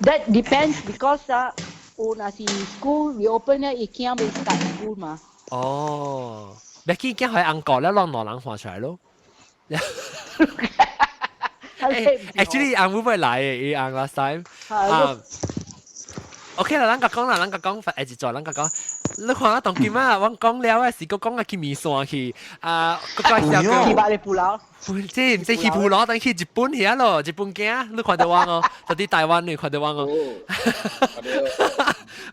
That depends because 啊，有若是 school reopen 咧，伊囝未 start school 嘛。哦，別緊驚喺英國咧，讓兩人換出來咯。Actually，翁會唔會來嘅？伊翁 last time。啊。OK 啦，咱個講啦，咱個講，一做，咱個講。你看啊，當今啊，我講了啊，是閣講啊去麵線去啊，閣個小哥。去百里布勞。這毋是去布勞，等去日本遐咯，日本囝，你看到我哦，就佇台灣你看到我哦。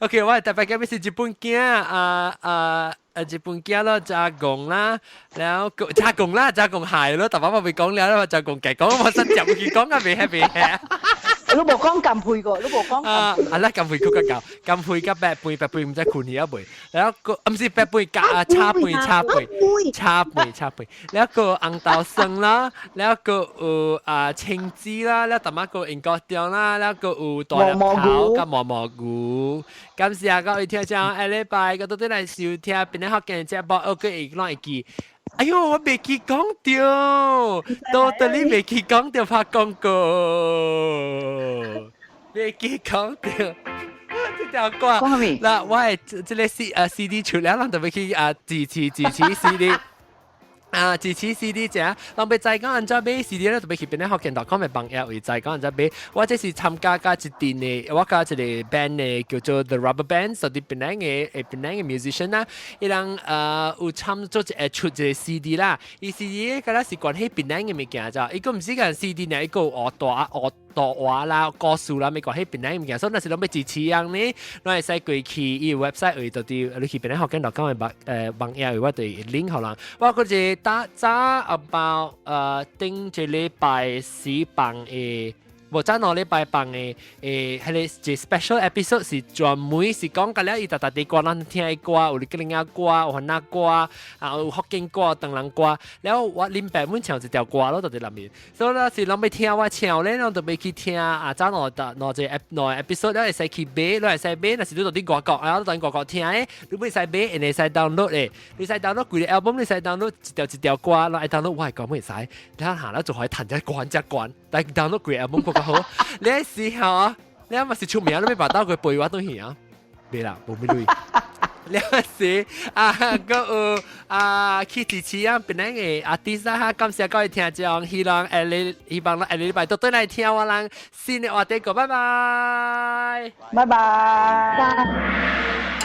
OK，我特別今日是日本囝啊啊啊！日本囝咯，加工啦，然後加工啦，加工係咯，特別我未講了啦，加工計講我實接去講啊，未係未係。你無講金配個，你無講。啊，啊啦，金配佢個夠，金配甲白配白配毋知困去啊未，然後個毋是白配加啊炒配炒配炒配炒配，然後個紅豆酸啦，然後個有啊青子啦，然後淡仔個英國中啦，然後個有大粒頭佮毛毛菇。感謝各位聽眾，下禮拜閣倒轉來收聽邊個福建節目，我閣會攏會記。哎喲，我袂記講著，到底你袂記講著拍廣告，袂記講著。這條歌，嗱，我係這個 C 啊 CD 出了，咱就欲去啊支持支持 CD。啊，支持 CD 者，人欲知講按怎買 CD 咧，就欲去邊個福建 .com 的網頁位知講按怎買。我這是參加佮一陣的，我佮一個 band 的叫做 The Rubber Band，屬佇檳城的檳城的 musician 啦。伊人有參做一出一個 CD 啦，伊 CD 敢若是關係檳城的物件咋，伊閣毋是講 CD 呢，伊閣有學大學圖畫啦、故事啦，咪關係檳城的物件，所以若是攏欲支持人呢，攏會使過去伊 website 位到佇你去檳城福建 .com 的網頁位，我對 link 予人。我閣一個打早 about 頂一禮拜四放的。無早2禮拜放的彼個一 special episode 是專門是講甲了伊逐逐啲歌，咱聽的歌，有吉林仔歌，有番仔歌，啊有福建歌、唐人歌，了我林伯阮唱一條歌咯，就佇內面。所以若是攏欲聽我唱咧，攏就欲去聽啊，早兩兩個兩個 episode，了會使去買，了會使買。若是你佇外國，啊，你佇外國聽的，你欲使買，會使 download 的，你使 download 規個 album，你使 download 一條一條歌，攏愛 download 我的歌袂使，你下了就可以彈只關只關，但 download 規個 album 閣較好。你時候啊，你嘛是出名，你欲把刀佢背我倒去啊？袂啦，無咩鐳。了是啊，閣有啊去支持啊，檳城的 artist 啊，感謝各位聽眾，希望下禮希望下禮拜倒轉來聽我人新的話題，拜拜，拜拜。